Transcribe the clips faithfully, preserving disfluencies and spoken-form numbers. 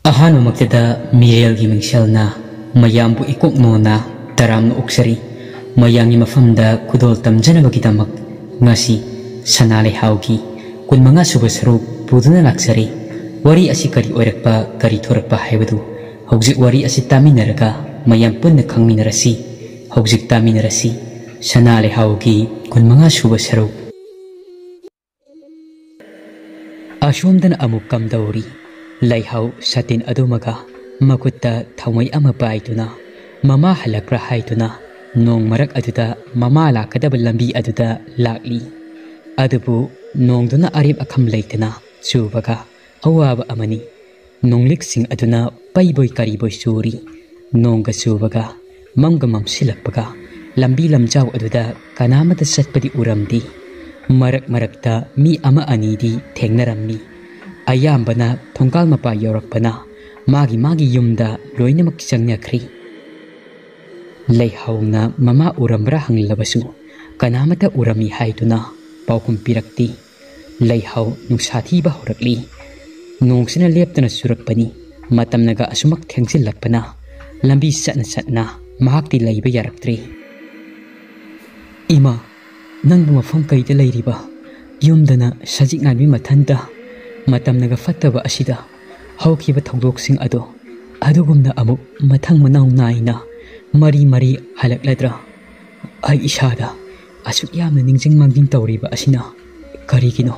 ꯑꯍꯥꯟꯕꯃꯛꯇꯗ ꯃꯤꯔꯦꯜꯒꯤ ꯃꯤꯡꯁꯦꯜꯅ ꯃꯌꯥꯝꯕꯨ ꯏꯀꯣꯛ ꯅꯣꯟꯅ ꯇꯔꯥꯝꯅ ꯑꯣꯛꯆꯔꯤ꯫ ꯃꯌꯥꯝꯒꯤ ꯃꯐꯝꯗ ꯈꯨꯗꯣꯜ ꯇꯝꯖꯅꯕꯒꯤꯗꯃꯛ ꯉꯁꯤ ꯁꯅꯥ ꯂꯩꯍꯥꯎꯒꯤ ꯀꯨꯟꯃꯉꯥ ꯁꯨꯕ ꯁꯔꯨꯛ ꯄꯨꯗꯨꯅ ꯂꯥꯛꯆꯔꯤ꯫ ꯋꯥꯔꯤ ꯑꯁꯤ ꯀꯔꯤ ꯑꯣꯏꯔꯛꯄ, ꯀꯔꯤ ꯊꯣꯔꯛꯄ ꯍꯥꯏꯕꯗꯨ ꯍꯧꯖꯤꯛ ꯋꯥꯔꯤ ꯑꯁꯤ ꯇꯥꯃꯤꯟꯅꯔꯒ ꯃꯌꯥꯝ ꯄꯨꯟꯅ ꯈꯪꯃꯤꯟꯅꯔꯁꯤ꯫ ꯍꯧꯖꯤꯛ ꯇꯥꯃꯤꯟꯅꯔꯁꯤ ꯁꯅꯥ ꯂꯩꯍꯥꯎꯒꯤ ꯀꯨꯟꯃꯉꯥ ꯁꯨꯕ ꯁꯔꯨꯛ꯫ ꯑꯁꯣꯝꯗꯅ ꯑꯃꯨꯛ ꯀꯝꯗꯧꯔꯤ? ꯂꯩꯍꯥꯎ ꯁꯥꯇꯤꯟ ꯑꯗꯨꯃꯒ ꯃꯈꯨꯠꯇ ꯊꯥꯎꯃꯩ ꯑꯃ ꯄꯥꯏꯗꯨꯅ ꯃꯃꯥ ꯍꯜꯂꯛꯄ꯭ꯔꯥ ꯍꯥꯏꯗꯨꯅ ꯅꯣꯡ ꯃꯔꯛ ꯑꯗꯨꯗ ꯃꯃꯥ ꯂꯥꯛꯀꯗꯕ ꯂꯝꯕꯤ ꯑꯗꯨꯗ ꯂꯥꯛꯂꯤ꯫ ꯑꯗꯨꯕꯨ ꯅꯣꯡꯗꯨꯅ ꯑꯔꯦꯞ ꯑꯈꯝ ꯂꯩꯇꯅ ꯆꯨꯕꯒ ꯑꯋꯥꯕ ꯑꯃꯅꯤ꯫ ꯅꯣꯡꯂꯤꯛꯁꯤꯡ ꯑꯗꯨꯅ ꯄꯩꯕꯣꯏ ꯀꯔꯤꯕꯣꯏ ꯆꯨꯔꯤ꯫ ꯅꯣꯡꯒ ꯆꯨꯕꯒ, ꯃꯝꯒ ꯃꯝꯁꯤꯜꯂꯛꯄꯒ, ꯂꯝꯕꯤ ꯂꯝꯖꯥꯎ ꯑꯗꯨꯗ ꯀꯅꯥꯃꯠꯇ ꯆꯠꯄꯗꯤ ꯎꯔꯝꯗꯦ꯫ ꯃꯔꯛ ꯃꯔꯛꯇ ꯃꯤ ꯑꯃ ꯑꯅꯤꯗꯤ ꯊꯦꯡꯅꯔꯝꯃꯤ꯫ ꯑꯌꯥꯝꯕꯅ ꯊꯣꯡꯒꯥꯜ ꯃꯄꯥ ꯌꯧꯔꯛꯄꯅ ꯃꯥꯒꯤ ꯃꯥꯒꯤ ꯌꯨꯝꯗ ꯂꯣꯏꯅꯃꯛ ꯆꯪꯅꯈ꯭ꯔꯤ꯫ ꯂꯩꯍꯥꯎꯅ ꯃꯃꯥ ꯎꯔꯝꯕ꯭ꯔꯥ ꯍꯪꯂꯕꯁꯨ ꯀꯅꯥꯃꯠꯇ ꯎꯔꯝꯃꯤ ꯍꯥꯏꯗꯨꯅ ꯄꯥꯎꯈꯨꯝ ꯄꯤꯔꯛꯇꯦ꯫ ꯂꯩꯍꯥꯎ ꯅꯨꯡꯁꯥ ꯊꯤꯕ ꯍꯧꯔꯛꯂꯤ꯫ ꯅꯣꯡꯁꯤꯅ ꯂꯦꯞꯇꯅ ꯆꯨꯔꯛꯄꯅꯤ꯫ ꯃꯇꯝꯅꯒ ꯑꯁꯨꯃꯛ ꯊꯦꯡꯖꯤꯜꯂꯛꯄꯅ ꯂꯝꯕꯤ ꯆꯠꯅ ꯆꯠꯅ ꯃꯍꯥꯛꯇꯤ ꯂꯩꯕ ꯌꯥꯔꯛꯇ꯭ꯔꯦ꯫ "ꯏꯃꯥ, ꯅꯪꯕꯨ ꯃꯐꯝ ꯀꯩꯗ ꯂꯩꯔꯤꯕ? ꯌꯨꯝꯗꯅ ꯁꯖꯤꯛ ꯉꯥꯟꯕꯤ ꯃꯊꯟꯇ꯫ ꯃꯇꯝꯅꯒ ꯐꯠꯇꯕ ꯑꯁꯤꯗ ꯍꯧꯈꯤꯕ ꯊꯧꯗꯣꯛꯁꯤꯡ ꯑꯗꯣ ꯑꯗꯨꯒꯨꯝꯅ ꯑꯃꯨꯛ ꯃꯊꯪ ꯃꯅꯥꯎ ꯅꯥꯏꯅ ꯃꯔꯤ ꯃꯔꯤ ꯍꯜꯂꯛꯂꯗ꯭ꯔꯥ? ꯑꯩ ꯏꯁꯥꯗ ꯑꯁꯨꯛ ꯌꯥꯝꯅ ꯅꯤꯡꯁꯤꯡ ꯃꯥꯡꯖꯤꯡ ꯇꯧꯔꯤꯕ ꯑꯁꯤꯅ ꯀꯔꯤꯒꯤꯅꯣ?"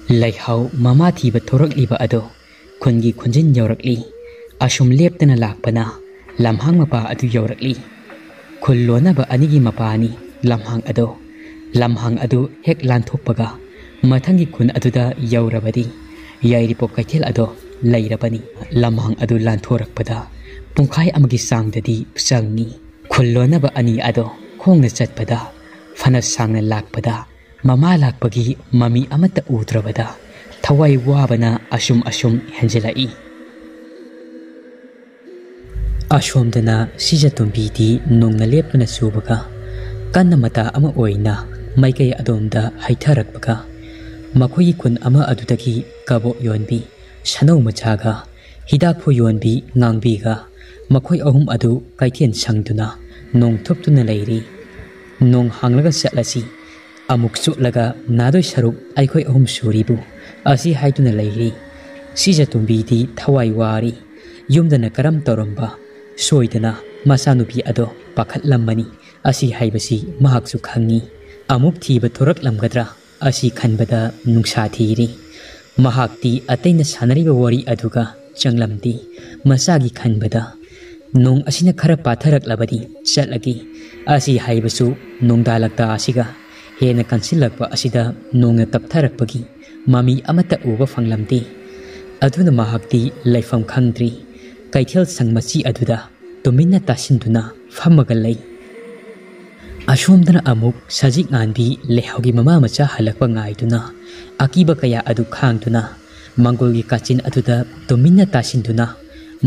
ꯂꯩꯍꯥꯎ ꯃꯃꯥ ꯊꯤꯕ ꯊꯣꯔꯛꯂꯤꯕ ꯑꯗꯣ ꯈꯨꯟꯒꯤ ꯈꯨꯟꯖꯤꯟ ꯌꯧꯔꯛꯂꯤ꯫ ꯑꯁꯨꯝ ꯂꯦꯞꯇꯅ ꯂꯥꯛꯄꯅ ꯂꯝꯍꯥꯡ ꯃꯄꯥ ꯑꯗꯨ ꯌꯧꯔꯛꯂꯤ꯫ ꯈꯨꯜ ꯂꯣꯟꯅꯕ ꯑꯅꯤꯒꯤ ꯃꯄꯥꯅꯤ ꯂꯝꯍꯥꯡ ꯑꯗꯣ꯫ ꯂꯝꯍꯥꯡ ꯑꯗꯨ ꯍꯦꯛ ꯂꯥꯟꯊꯣꯛꯄꯒ ꯃꯊꯪꯒꯤ ꯈꯨꯟ ꯑꯗꯨꯗ ꯌꯧꯔꯕꯗꯤ ꯌꯥꯏꯔꯤꯄꯣꯛ ꯀꯩꯊꯦꯜ ꯑꯗꯣ ꯂꯩꯔꯕꯅꯤ꯫ ꯂꯝꯍꯥꯡ ꯑꯗꯨ ꯂꯥꯟꯊꯣꯔꯛꯄꯗ ꯄꯨꯡꯈꯥꯏ ꯑꯃꯒꯤ ꯆꯥꯡꯗꯗꯤ ꯆꯪꯏ꯫ ꯈꯨꯜ ꯂꯣꯟꯅꯕ ꯑꯅꯤ ꯑꯗꯣ ꯈꯣꯡꯅ ꯆꯠꯄꯗ, ꯐꯅ ꯁꯥꯡꯅ ꯂꯥꯛꯄꯗ ꯃꯃꯥ ꯂꯥꯛꯄꯒꯤ ꯃꯃꯤ ꯑꯃꯠꯇ ꯎꯗ꯭ꯔꯕꯗ ꯊꯋꯥꯏ ꯋꯥꯕꯅ ꯑꯁꯨꯝ ꯑꯁꯨꯝ ꯍꯦꯟꯖꯤꯜꯂꯛꯏ꯫ ꯑꯁꯣꯝꯗꯅ ꯁꯤꯖꯇꯣꯝꯕꯤꯗꯤ ꯅꯣꯡꯅ ꯂꯦꯞꯇꯅ ꯆꯨꯕꯒ ꯀꯟꯅ ꯃꯇꯥ ꯑꯃ ꯑꯣꯏꯅ ꯃꯥꯏꯀꯩ ꯑꯗꯣꯝꯗ ꯍꯩꯊꯔꯛꯄꯒ ꯃꯈꯣꯏꯒꯤ ꯈꯨꯟ ꯑꯃ ꯑꯗꯨꯗꯒꯤ ꯀꯕꯣꯛ ꯌꯣꯟꯕꯤ ꯁꯅꯧ ꯃꯆꯥꯒ ꯍꯤꯗꯥꯛꯐꯨ ꯌꯣꯟꯕꯤ ꯉꯥꯡꯕꯤꯒ ꯃꯈꯣꯏ ꯑꯍꯨꯝ ꯑꯗꯨ ꯀꯩꯊꯦꯜ ꯁꯪꯗꯨꯅ ꯅꯣꯡ ꯊꯨꯞꯇꯨꯅ ꯂꯩꯔꯤ꯫ ꯅꯣꯡ ꯍꯥꯡꯂꯒ ꯆꯠꯂꯁꯤ, ꯑꯃꯨꯛ ꯆꯣꯠꯂꯒ ꯅꯥꯗꯣꯏ ꯁꯔꯨꯛ ꯑꯩꯈꯣꯏ ꯑꯍꯨꯝ ꯁꯨꯔꯤꯕꯨ ꯑꯁꯤ ꯍꯥꯏꯗꯨꯅ ꯂꯩꯔꯤ꯫ ꯁꯤꯖ ꯇꯣꯝꯕꯤꯗꯤ ꯊꯋꯥꯏ ꯋꯥꯔꯤ꯫ ꯌꯨꯝꯗꯅ ꯀꯔꯝ ꯇꯧꯔꯝꯕ? ꯁꯣꯏꯗꯅ ꯃꯆꯥꯅꯨꯄꯤ ꯑꯗꯣ ꯄꯥꯈꯠꯂꯝꯃꯅꯤ꯫ ꯑꯁꯤ ꯍꯥꯏꯕꯁꯤ ꯃꯍꯥꯛꯁꯨ ꯈꯪꯉꯤ꯫ ꯑꯃꯨꯛ ꯊꯤꯕ ꯊꯣꯔꯛꯂꯝꯒꯗ꯭ꯔꯥ? ꯑꯁꯤ ꯈꯟꯕꯗ ꯅꯨꯡꯁꯥ ꯊꯤꯔꯤ꯫ ꯃꯍꯥꯛꯇꯤ ꯑꯇꯩꯅ ꯁꯥꯟꯅꯔꯤꯕ ꯋꯥꯔꯤ ꯑꯗꯨꯒ ꯆꯪꯂꯝꯗꯦ꯫ ꯃꯆꯥꯒꯤ ꯈꯟꯕꯗ ꯅꯣꯡ ꯑꯁꯤꯅ ꯈꯔ ꯄꯥꯊꯔꯛꯂꯕꯗꯤ ꯆꯠꯂꯒꯦ꯫ ꯑꯁꯤ ꯍꯥꯏꯕꯁꯨ ꯅꯣꯡꯗꯥꯂꯛꯇ ꯑꯁꯤꯒ ꯍꯦꯟꯅ ꯀꯟꯁꯤꯜꯂꯛꯄ ꯑꯁꯤꯗ ꯅꯣꯡꯅ ꯇꯞꯊꯔꯛꯄꯒꯤ ꯃꯃꯤ ꯑꯃꯠꯇ ꯎꯕ ꯐꯪꯂꯝꯗꯦ꯫ ꯑꯗꯨꯅ ꯃꯍꯥꯛꯇꯤ ꯂꯩꯐꯝ ꯈꯪꯗ꯭ꯔꯤ꯫ ꯀꯩꯊꯦꯜ ꯁꯪ ꯃꯆꯤ ꯑꯗꯨꯗ ꯇꯨꯃꯤꯟꯅ ꯇꯥꯁꯤꯟꯗꯨꯅ ꯐꯝꯃꯒ ꯂꯩ꯫ ꯑꯁꯣꯝꯗꯅ ꯑꯃꯨꯛ ꯁꯖꯤꯛ ꯉꯥꯟꯕꯤ ꯂꯩꯍꯥꯎꯒꯤ ꯃꯃꯥ ꯃꯆꯥ ꯍꯜꯂꯛꯄ ꯉꯥꯏꯗꯨꯅ ꯑꯀꯤꯕ ꯀꯌꯥ ꯑꯗꯨ ꯈꯥꯡꯗꯨꯅ ꯃꯪꯒꯣꯜꯒꯤ ꯀꯥꯆꯤꯟ ꯑꯗꯨꯗ ꯇꯨꯃꯤꯟꯅ ꯇꯥꯁꯤꯟꯗꯨꯅ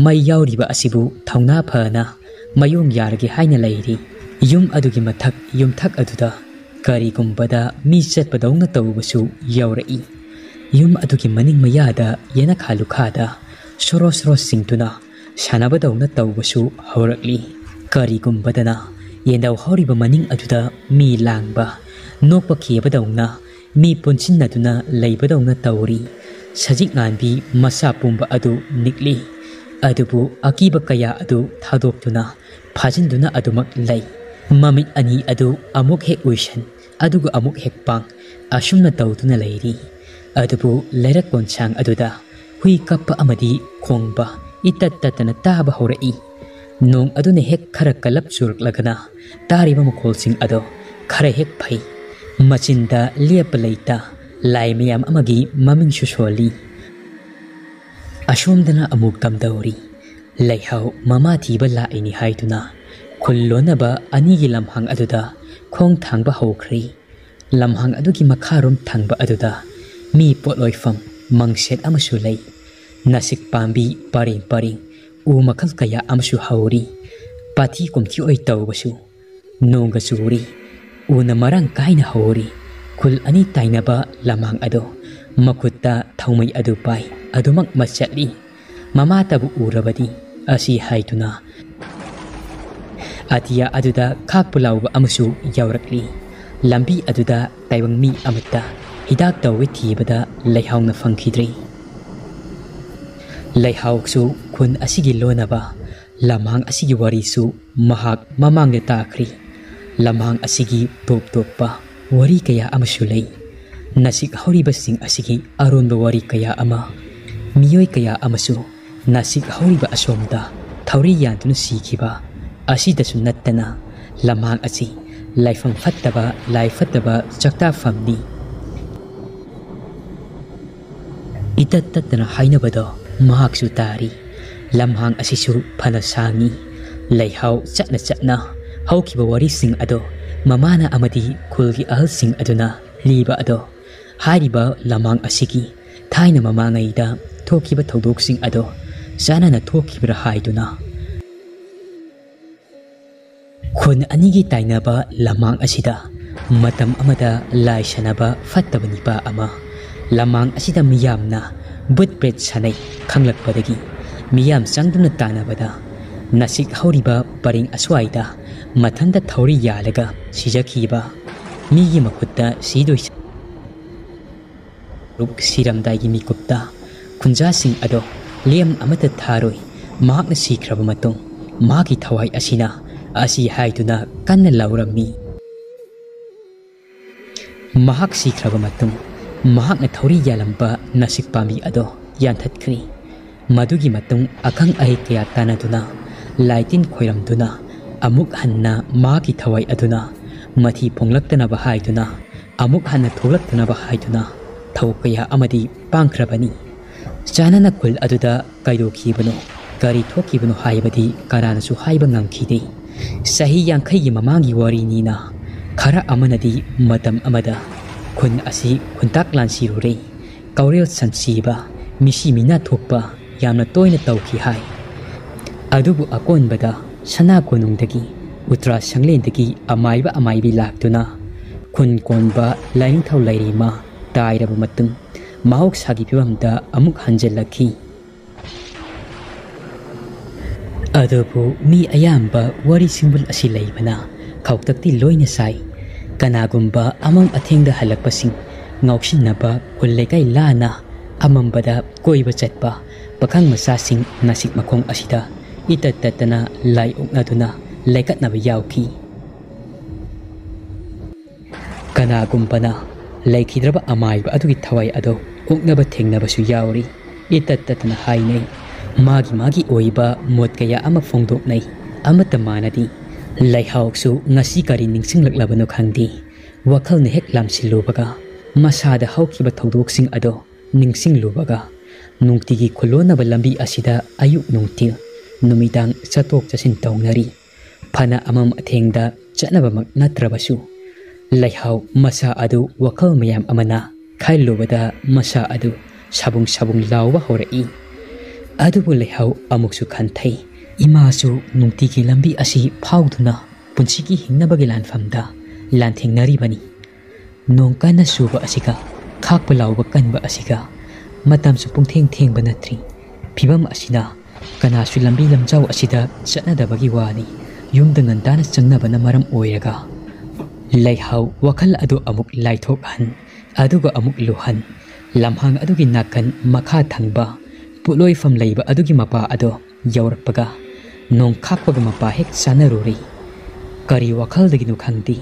ꯃꯩ ꯌꯥꯎꯔꯤꯕ ꯑꯁꯤꯕꯨ ꯊꯧꯅꯥ ꯐꯅ ꯃꯌꯣꯡ ꯌꯥꯔꯒꯦ ꯍꯥꯏꯅ ꯂꯩꯔꯤ꯫ ꯌꯨꯝ ꯑꯗꯨꯒꯤ ꯃꯊꯛ ꯌꯨꯝꯊꯛ ꯑꯗꯨꯗ ꯀꯔꯤꯒꯨꯝꯕꯗ ꯃꯤ ꯆꯠꯄꯗꯧꯅ ꯇꯧꯕꯁꯨ ꯌꯥꯎꯔꯛꯏ꯫ ꯌꯨꯝ ꯑꯗꯨꯒꯤ ꯃꯅꯤꯡ ꯃꯌꯥꯗ ꯌꯦꯅꯈꯥ ꯂꯨꯈꯥꯗ ꯁꯣꯔꯣ ꯁꯣꯔꯣ ꯆꯤꯡꯗꯨꯅ ꯁꯥꯟꯅꯕꯗꯧꯅ ꯇꯧꯕꯁꯨ ꯍꯧꯔꯛꯂꯤ꯫ ꯀꯔꯤꯒꯨꯝꯕꯗꯅ ꯌꯦꯟꯗꯧ ꯍꯧꯔꯤꯕ ꯃꯅꯤꯡ ꯑꯗꯨꯗ ꯃꯤ ꯂꯥꯡꯕ, ꯅꯣꯛꯄ ꯈꯦꯕꯗꯧꯅ ꯃꯤ ꯄꯨꯟꯁꯤꯟꯅꯗꯨꯅ ꯂꯩꯕꯗꯧꯅ ꯇꯧꯔꯤ꯫ ꯁꯖꯤꯛ ꯉꯥꯟꯕꯤ ꯃꯁꯥ ꯄꯨꯝꯕ ꯑꯗꯨ ꯅꯤꯛꯂꯤ꯫ ꯑꯗꯨꯕꯨ ꯑꯀꯤꯕ ꯀꯌꯥ ꯑꯗꯨ ꯊꯥꯗꯣꯛꯇꯨꯅ ꯐꯥꯖꯤꯟꯗꯨꯅ ꯑꯗꯨꯃꯛ ꯂꯩ꯫ ꯃꯃꯤꯠ ꯑꯅꯤ ꯑꯗꯨ ꯑꯃꯨꯛ ꯍꯦꯛ ꯎꯏꯁꯟ, ꯑꯗꯨꯒ ꯑꯃꯨꯛ ꯍꯦꯛ ꯄꯥꯡ, ꯑꯁꯨꯝꯅ ꯇꯧꯗꯨꯅ ꯂꯩꯔꯤ꯫ ꯑꯗꯨꯕꯨ ꯂꯩꯔꯛ ꯀꯣꯟꯁꯥꯡ ꯑꯗꯨꯗ ꯍꯨꯏ ꯀꯞꯄ ꯑꯃꯗꯤ ꯈꯣꯡꯕ ꯏꯇꯠ ꯇꯠꯇꯅ ꯇꯥꯕ ꯍꯧꯔꯛꯏ꯫ ꯅꯣꯡ ꯑꯗꯨꯅ ꯍꯦꯛ ꯈꯔ ꯀꯜꯂꯞ ꯆꯨꯔꯛꯂꯒꯅ ꯇꯥꯔꯤꯕ ꯃꯈꯣꯜꯁꯤꯡ ꯑꯗꯣ ꯈꯔ ꯍꯦꯛ ꯐꯩ꯫ ꯃꯆꯤꯟꯗ ꯂꯦꯞꯄ ꯂꯩꯇ ꯂꯥꯏ ꯃꯌꯥꯝ ꯑꯃꯒꯤ ꯃꯃꯤꯡꯁꯨ ꯁꯣꯜꯂꯤ꯫ ꯑꯁꯣꯝꯗꯅ ꯑꯃꯨꯛ ꯀꯝꯗꯧꯔꯤ? ꯂꯩꯍꯥꯎ ꯃꯃꯥ ꯊꯤꯕ ꯂꯥꯛꯏꯅꯤ ꯍꯥꯏꯗꯨꯅ ꯈꯨꯜ ꯂꯣꯟꯅꯕ ꯑꯅꯤꯒꯤ ꯂꯝꯍꯥꯡ ꯑꯗꯨꯗ ꯈꯣꯡ ꯊꯥꯡꯕ ꯍꯧꯈ꯭ꯔꯦ꯫ ꯂꯝꯍꯥꯡ ꯑꯗꯨꯒꯤ ꯃꯈꯥꯔꯣꯝ ꯊꯪꯕ ꯑꯗꯨꯗ ꯃꯤ ꯄꯣꯠꯂꯣꯏꯐꯝ ꯃꯪꯁꯦꯠ ꯑꯃꯁꯨ ꯂꯩ꯫ ꯅꯥꯁꯤꯛ ꯄꯥꯝꯕꯤ ꯄꯔꯦꯡ ꯄꯔꯦꯡ ꯎ ꯃꯈꯜ ꯀꯌꯥ ꯑꯃꯁꯨ ꯍꯧꯔꯤ꯫ ꯄꯥꯊꯤ ꯀꯨꯝꯊꯤ ꯑꯣꯏ ꯇꯧꯕꯁꯨ ꯅꯣꯡꯒ ꯆꯨꯔꯤ꯫ ꯎꯅ ꯃꯔꯥꯡ ꯀꯥꯏꯅ ꯍꯧꯔꯤ꯫ ꯈꯨꯜ ꯑꯅꯤ ꯇꯥꯏꯅꯕ ꯂꯝꯍꯥꯡ ꯑꯗꯣ ꯃꯈꯨꯠꯇ ꯊꯧꯃꯩ ꯑꯗꯨ ꯄꯥꯏ꯫ ꯑꯗꯨꯃꯛ ꯃꯆꯠꯂꯤ꯫ ꯃꯃꯥꯇꯕꯨ ꯎꯔꯕꯗꯤ ꯑꯁꯤ ꯍꯥꯏꯗꯨꯅ ꯑꯇꯤꯌꯥ ꯑꯗꯨꯗ ꯈꯥꯛꯄ ꯂꯥꯎꯕ ꯑꯃꯁꯨ ꯌꯥꯎꯔꯛꯂꯤ꯫ ꯂꯝꯕꯤ ꯑꯗꯨꯗ ꯇꯥꯏꯕꯪ ꯃꯤ ꯑꯃꯠꯇ ꯍꯤꯗꯥꯛ ꯇꯧꯒꯦ ꯊꯤꯕꯗ ꯂꯩꯍꯥꯎꯅ ꯐꯪꯈꯤꯗ꯭ꯔꯦ꯫ ꯂꯩꯍꯥꯎꯁꯨ ꯈꯨꯟ ꯑꯁꯤꯒꯤ ꯂꯣꯟꯅꯕ ꯂꯝꯍꯥꯡ ꯑꯁꯤꯒꯤ ꯋꯥꯔꯤꯁꯨ ꯃꯍꯥꯛ ꯃꯃꯥꯡꯗ ꯇꯥꯈ꯭ꯔꯤ꯫ ꯂꯝꯍꯥꯡ ꯑꯁꯤꯒꯤ ꯇꯣꯞ ꯇꯣꯞꯄ ꯋꯥꯔꯤ ꯀꯌꯥ ꯑꯃꯁꯨ ꯂꯩ꯫ ꯅꯥꯁꯤꯛ ꯍꯧꯔꯤꯕꯁꯤꯡ ꯑꯁꯤꯒꯤ ꯑꯔꯣꯟꯕ ꯋꯥꯔꯤ ꯀꯌꯥ ꯑꯃ, ꯃꯤꯑꯣꯏ ꯀꯌꯥ ꯑꯃꯁꯨ ꯅꯥꯁꯤꯛ ꯍꯧꯔꯤꯕ ꯑꯁꯣꯝꯗ ꯊꯧꯔꯤ ꯌꯥꯟꯗꯨꯅ ꯁꯤꯈꯤꯕ ꯑꯁꯤꯗꯁꯨ ꯅꯠꯇꯅ, ꯂꯝꯍꯥꯡ ꯑꯁꯤ ꯂꯥꯏꯐꯝ ꯐꯠꯇꯕ, ꯂꯥꯏ ꯐꯠꯇꯕ ꯆꯥꯛꯇꯥꯐꯝꯅꯤ꯫ ꯏꯇꯠ ꯇꯠꯇꯅ ꯍꯥꯏꯅꯕꯗꯣ ꯃꯍꯥꯛꯁꯨ ꯇꯥꯔꯤ꯫ ꯂꯝꯍꯥꯡ ꯑꯁꯤꯁꯨ ꯐꯅ ꯁꯥꯡꯉꯤ꯫ ꯂꯩꯍꯥꯎ ꯆꯠꯅ ꯆꯠꯅ ꯍꯧꯈꯤꯕ ꯋꯥꯔꯤꯁꯤꯡ ꯑꯗꯣ ꯃꯃꯥꯅ ꯑꯃꯗꯤ ꯈꯨꯜꯒꯤ ꯑꯍꯜꯁꯤꯡ ꯑꯗꯨꯅ ꯂꯤꯕ ꯑꯗꯣ, ꯍꯥꯏꯔꯤꯕ ꯂꯝꯍꯥꯡ ꯑꯁꯤꯒꯤ ꯊꯥꯏꯅ ꯃꯃꯥꯡꯉꯩꯗ ꯊꯣꯛꯈꯤꯕ ꯊꯧꯗꯣꯛꯁꯤꯡ ꯑꯗꯣ ꯆꯥꯅꯅ ꯊꯣꯛꯈꯤꯕ꯭ꯔꯥ ꯍꯥꯏꯗꯨꯅ꯫ ꯈꯨꯟ ꯑꯅꯤꯒꯤ ꯇꯥꯏꯅꯕ ꯂꯝꯍꯥꯡ ꯑꯁꯤꯗ ꯃꯇꯝ ꯑꯃꯗ ꯂꯥꯏ ꯁꯥꯟꯅꯕ ꯐꯠꯇꯕ ꯅꯤꯄꯥ ꯑꯃ ꯂꯝꯍꯥꯡ ꯑꯁꯤꯗ ꯃꯤꯌꯥꯝꯅ ꯕꯨꯠ ꯄ꯭ꯔꯦꯠ ꯁꯥꯟꯅꯩ ꯈꯪꯂꯛꯄꯗꯒꯤ, ꯃꯤꯌꯥꯝ ꯆꯪꯗꯨꯅ ꯇꯥꯟꯅꯕꯗ ꯅꯥꯁꯤꯛ ꯍꯧꯔꯤꯕ ꯄꯔꯦꯡ ꯑꯁ꯭ꯋꯥꯏꯗ ꯃꯊꯟꯇ ꯊꯧꯔꯤ ꯌꯥꯜꯂꯒ ꯁꯤꯖꯈꯤꯕ ꯃꯤꯒꯤ ꯃꯈꯨꯠꯇ ꯁꯤꯗꯣꯏ ꯁꯔꯨꯛ ꯁꯤꯔꯝꯗꯥꯏꯒꯤ ꯃꯤꯀꯨꯞꯇ ꯈꯨꯟꯖꯥꯁꯤꯡ ꯑꯗꯣ ꯂꯦꯝ ꯑꯃꯠꯇ ꯊꯥꯔꯣꯏ꯫ ꯃꯍꯥꯛꯅ ꯁꯤꯈ꯭ꯔꯕ ꯃꯇꯨꯡ ꯃꯍꯥꯛꯀꯤ ꯊꯋꯥꯏ ꯑꯁꯤꯅ ꯑꯁꯤ ꯍꯥꯏꯗꯨꯅ ꯀꯟꯅ ꯂꯥꯎꯔꯝꯃꯤ꯫ ꯃꯍꯥꯛ ꯁꯤꯈ꯭ꯔꯕ ꯃꯇꯨꯡ ꯃꯍꯥꯛꯅ ꯊꯧꯔꯤ ꯌꯥꯜꯂꯝꯕ ꯅꯥꯁꯤꯛ ꯄꯥꯝꯕꯤ ꯑꯗꯣ ꯌꯥꯟꯊꯠꯈ꯭ꯔꯤ꯫ ꯃꯗꯨꯒꯤ ꯃꯇꯨꯡ ꯑꯈꯪ ꯑꯍꯩ ꯀꯌꯥ ꯇꯥꯟꯅꯗꯨꯅ, ꯂꯥꯏꯇꯤꯟ ꯈꯣꯏꯔꯝꯗꯨꯅ, ꯑꯃꯨꯛ ꯍꯟꯅ ꯃꯍꯥꯛꯀꯤ ꯊꯋꯥꯏ ꯑꯗꯨꯅ ꯃꯊꯤ ꯐꯣꯡꯂꯛꯇꯅꯕ ꯍꯥꯏꯗꯨꯅ, ꯑꯃꯨꯛ ꯍꯟꯅ ꯊꯣꯛꯂꯛꯇꯅꯕ ꯍꯥꯏꯗꯨꯅ ꯊꯧ ꯀꯌꯥ ꯑꯃꯗꯤ ꯄꯥꯡꯈ꯭ꯔꯕꯅꯤ꯫ ꯆꯥꯅꯅ ꯈꯨꯜ ꯑꯗꯨꯗ ꯀꯩꯗꯧꯈꯤꯕꯅꯣ, ꯀꯔꯤ ꯊꯣꯛꯈꯤꯕꯅꯣ ꯍꯥꯏꯕꯗꯤ ꯀꯅꯥꯅꯁꯨ ꯍꯥꯏꯕ ꯉꯝꯈꯤꯗꯦ꯫ ꯆꯍꯤ ꯌꯥꯡꯈꯩꯒꯤ ꯃꯃꯥꯡꯒꯤ ꯋꯥꯔꯤꯅꯤꯅ, ꯈꯔ ꯑꯃꯅꯗꯤ ꯃꯇꯝ ꯑꯃꯗ ꯈꯨꯟ ꯑꯁꯤ ꯈꯨꯟꯇꯥꯛ ꯂꯥꯟꯁꯤꯔꯨꯔꯦ꯫ ꯀꯧꯔꯦꯜ ꯁꯟꯁꯤꯕ, ꯃꯤꯁꯤ ꯃꯤꯅꯥ ꯊꯣꯛꯄ ꯌꯥꯝꯅ ꯇꯣꯏꯅ ꯇꯧꯈꯤ ꯍꯥꯏ꯫ ꯑꯗꯨꯕꯨ ꯑꯀꯣꯟꯕꯗ ꯁꯅꯥ ꯀꯣꯅꯨꯡꯗꯒꯤ, ꯎꯇ꯭ꯔꯥ ꯁꯪꯂꯦꯟꯗꯒꯤ ꯑꯃꯥꯏꯕ ꯑꯃꯥꯏꯕꯤ ꯂꯥꯛꯇꯨꯅ ꯈꯨꯟ ꯀꯣꯟꯕ ꯂꯥꯏꯅꯤꯡꯊꯧ ꯂꯩꯔꯤꯃ ꯇꯥꯏꯔꯕ ꯃꯇꯨꯡ, ꯃꯍꯧꯁꯥꯒꯤ ꯐꯤꯕꯝꯗ ꯑꯃꯨꯛ ꯍꯟꯖꯤꯜꯂꯛꯈꯤ꯫ ꯑꯗꯨꯕꯨ ꯃꯤ ꯑꯌꯥꯝꯕ ꯋꯥꯔꯤ ꯁꯤꯡꯕꯨꯜ ꯑꯁꯤ ꯂꯩꯕꯅ ꯈꯧꯇꯛꯇꯤ ꯂꯣꯏꯅ ꯆꯥꯏ꯫ ꯀꯅꯥꯒꯨꯝꯕ ꯑꯃꯝ ꯑꯊꯦꯡꯗ ꯍꯜꯂꯛꯄꯁꯤꯡ ꯉꯥꯎꯁꯤꯟꯅꯕ, ꯈꯨꯜ ꯂꯩꯀꯥꯏ ꯂꯥꯟꯅ ꯑꯃꯝꯕꯗ ꯀꯣꯏꯕ ꯆꯠꯄ ꯄꯥꯈꯪ ꯃꯆꯥꯁꯤꯡ ꯅꯥꯁꯤꯛ ꯃꯈꯣꯡ ꯑꯁꯤꯗ ꯏꯇꯠ ꯇꯠꯇꯅ ꯂꯥꯏ ꯑꯣꯛꯅꯗꯨꯅ ꯂꯩꯀꯠꯅꯕ ꯌꯥꯎꯈꯤ꯫ ꯀꯅꯥꯒꯨꯝꯕꯅ ꯂꯩꯈꯤꯗ꯭ꯔꯕ ꯑꯃꯥꯏꯕ ꯑꯗꯨꯒꯤ ꯊꯋꯥꯏ ꯑꯗꯨ ꯑꯣꯛꯅꯕ ꯊꯦꯡꯅꯕꯁꯨ ꯌꯥꯎꯔꯤ꯫ ꯏꯇꯠ ꯇꯠꯇꯅ ꯍꯥꯏꯅꯩ꯫ ꯃꯥꯒꯤ ꯃꯥꯒꯤ ꯑꯣꯏꯕ ꯃꯣꯠ ꯀꯌꯥ ꯑꯃ ꯐꯣꯡꯗꯣꯛꯅꯩ꯫ ꯑꯃꯠꯇ ꯃꯥꯟꯅꯗꯦ꯫ ꯂꯩꯍꯥꯎꯁꯨ ꯉꯁꯤ ꯀꯔꯤ ꯅꯤꯡꯁꯤꯡꯂꯛꯂꯕꯅꯣ ꯈꯪꯗꯦ꯫ ꯋꯥꯈꯜꯅ ꯍꯦꯛ ꯂꯥꯝꯁꯤꯜꯂꯨꯕꯒ, ꯃꯁꯥꯗ ꯍꯧꯈꯤꯕ ꯊꯧꯗꯣꯛꯁꯤꯡ ꯑꯗꯣ ꯅꯤꯡꯁꯤꯡꯂꯨꯕꯒ, ꯅꯨꯡꯇꯤꯒꯤ ꯈꯨꯂꯣꯟꯅꯕ ꯂꯝꯕꯤ ꯑꯁꯤꯗ ꯑꯌꯨꯛ ꯅꯨꯡꯊꯤꯜ, ꯅꯨꯃꯤꯗꯥꯡ ꯆꯠꯊꯣꯛ ꯆꯠꯁꯤꯟ ꯇꯧꯅꯔꯤ꯫ ꯐꯅ ꯑꯃꯝ ꯑꯊꯦꯡꯗ ꯆꯠꯅꯕꯃꯛ ꯅꯠꯇ꯭ꯔꯕꯁꯨ, ꯂꯩꯍꯥꯎ ꯃꯁꯥ ꯑꯗꯨ ꯋꯥꯈꯜ ꯃꯌꯥꯝ ꯑꯃꯅ ꯈꯜꯂꯨꯕꯗ ꯃꯁꯥ ꯑꯗꯨ ꯁꯥꯕꯨꯡ ꯁꯥꯕꯨꯡ ꯂꯥꯎꯕ ꯍꯧꯔꯛꯏ꯫ ꯑꯗꯨꯕꯨ ꯂꯩꯍꯥꯎ ꯑꯃꯨꯛꯁꯨ ꯈꯟꯊꯩ, ꯏꯃꯥꯁꯨ ꯅꯨꯡꯇꯤꯒꯤ ꯂꯝꯕꯤ ꯑꯁꯤ ꯐꯥꯎꯗꯨꯅ ꯄꯨꯟꯁꯤꯒꯤ ꯍꯤꯡꯅꯕꯒꯤ ꯂꯥꯟꯐꯝꯗ ꯂꯥꯟꯊꯦꯡꯅꯔꯤꯕꯅꯤ꯫ ꯅꯣꯡ ꯀꯟꯅ ꯆꯨꯕ ꯑꯁꯤꯒ, ꯈꯥꯛꯄ ꯂꯥꯎꯕ ꯀꯟꯕ ꯑꯁꯤꯒ, ꯃꯇꯝꯁꯨ ꯄꯨꯡꯊꯦꯡ ꯊꯦꯡꯕ ꯅꯠꯇ꯭ꯔꯤ꯫ ꯐꯤꯕꯝ ꯑꯁꯤꯅ ꯀꯅꯥꯁꯨ ꯂꯝꯕꯤ ꯂꯝꯖꯥꯎ ꯑꯁꯤꯗ ꯆꯠꯅꯗꯕꯒꯤ ꯋꯥꯅꯤ꯫ ꯌꯨꯝꯗ ꯉꯟꯇꯥꯅ ꯆꯪꯅꯕꯅ ꯃꯔꯝ ꯑꯣꯏꯔꯒ, ꯂꯩꯍꯥꯎ ꯋꯥꯈꯜ ꯑꯗꯨ ꯑꯃꯨꯛ ꯂꯥꯏꯊꯣꯛꯍꯟ, ꯑꯗꯨꯒ ꯑꯃꯨꯛ ꯂꯨꯍꯟ꯫ ꯂꯝꯍꯥꯡ ꯑꯗꯨꯒꯤ ꯅꯥꯀꯟ ꯃꯈꯥ ꯊꯪꯕ ꯄꯣꯠꯂꯣꯏꯐꯝ ꯂꯩꯕ ꯑꯗꯨꯒꯤ ꯃꯄꯥ ꯑꯗꯣ ꯌꯧꯔꯛꯄꯒ, ꯅꯣꯡ ꯈꯥꯛꯄꯒ ꯃꯄꯥ ꯍꯦꯛ ꯆꯥꯅꯔꯨꯔꯦ꯫ ꯀꯔꯤ ꯋꯥꯈꯜꯗꯒꯤꯅꯣ ꯈꯪꯗꯦ,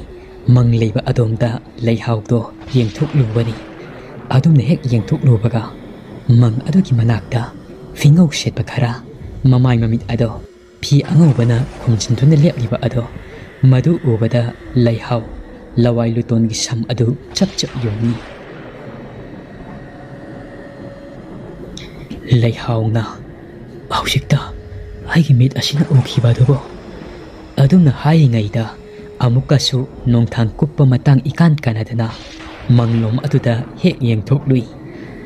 ꯃꯪ ꯂꯩꯕ ꯑꯗꯣꯝꯗ ꯂꯩꯍꯥꯎꯗꯣ ꯌꯦꯡꯊꯣꯛꯂꯨꯕꯅꯤ꯫ ꯑꯗꯨꯝꯅ ꯍꯦꯛ ꯌꯦꯡꯊꯣꯛꯂꯨꯕꯒ, ꯃꯪ ꯑꯗꯨꯒꯤ ꯃꯅꯥꯛꯇ ꯐꯤꯉꯧ ꯁꯦꯠꯄ ꯈꯔ ꯃꯃꯥꯏ ꯃꯃꯤꯠ ꯑꯗꯣ ꯐꯤ ꯑꯉꯧꯕꯅ ꯈꯨꯝꯖꯤꯟꯗꯨꯅ ꯂꯦꯞꯂꯤꯕ ꯑꯗꯣ, ꯃꯗꯨ ꯎꯕꯗ ꯂꯩꯍꯥꯎ ꯂꯋꯥꯏ ꯂꯨꯇꯣꯟꯒꯤ ꯁꯝ ꯑꯗꯨ ꯆꯞ ꯆꯞ ꯌꯨꯡꯏ꯫ ꯂꯩꯍꯥꯎꯅ, "ꯍꯧꯖꯤꯛꯇ ꯑꯩꯒꯤ ꯃꯤꯠ ꯑꯁꯤꯅ ꯎꯈꯤꯕ ꯑꯗꯨꯕꯨ?" ꯑꯗꯨꯝꯅ ꯍꯥꯏꯔꯤꯉꯩꯗ, ꯑꯃꯨꯛꯀꯁꯨ ꯅꯣꯡꯊꯥꯡ ꯀꯨꯞꯄ ꯃꯇꯥꯡ ꯏꯀꯥꯟ ꯀꯥꯟꯅꯗꯅ ꯃꯪꯂꯣꯝ ꯑꯗꯨꯗ ꯍꯦꯛ ꯌꯦꯡꯊꯣꯛꯂꯨꯏ꯫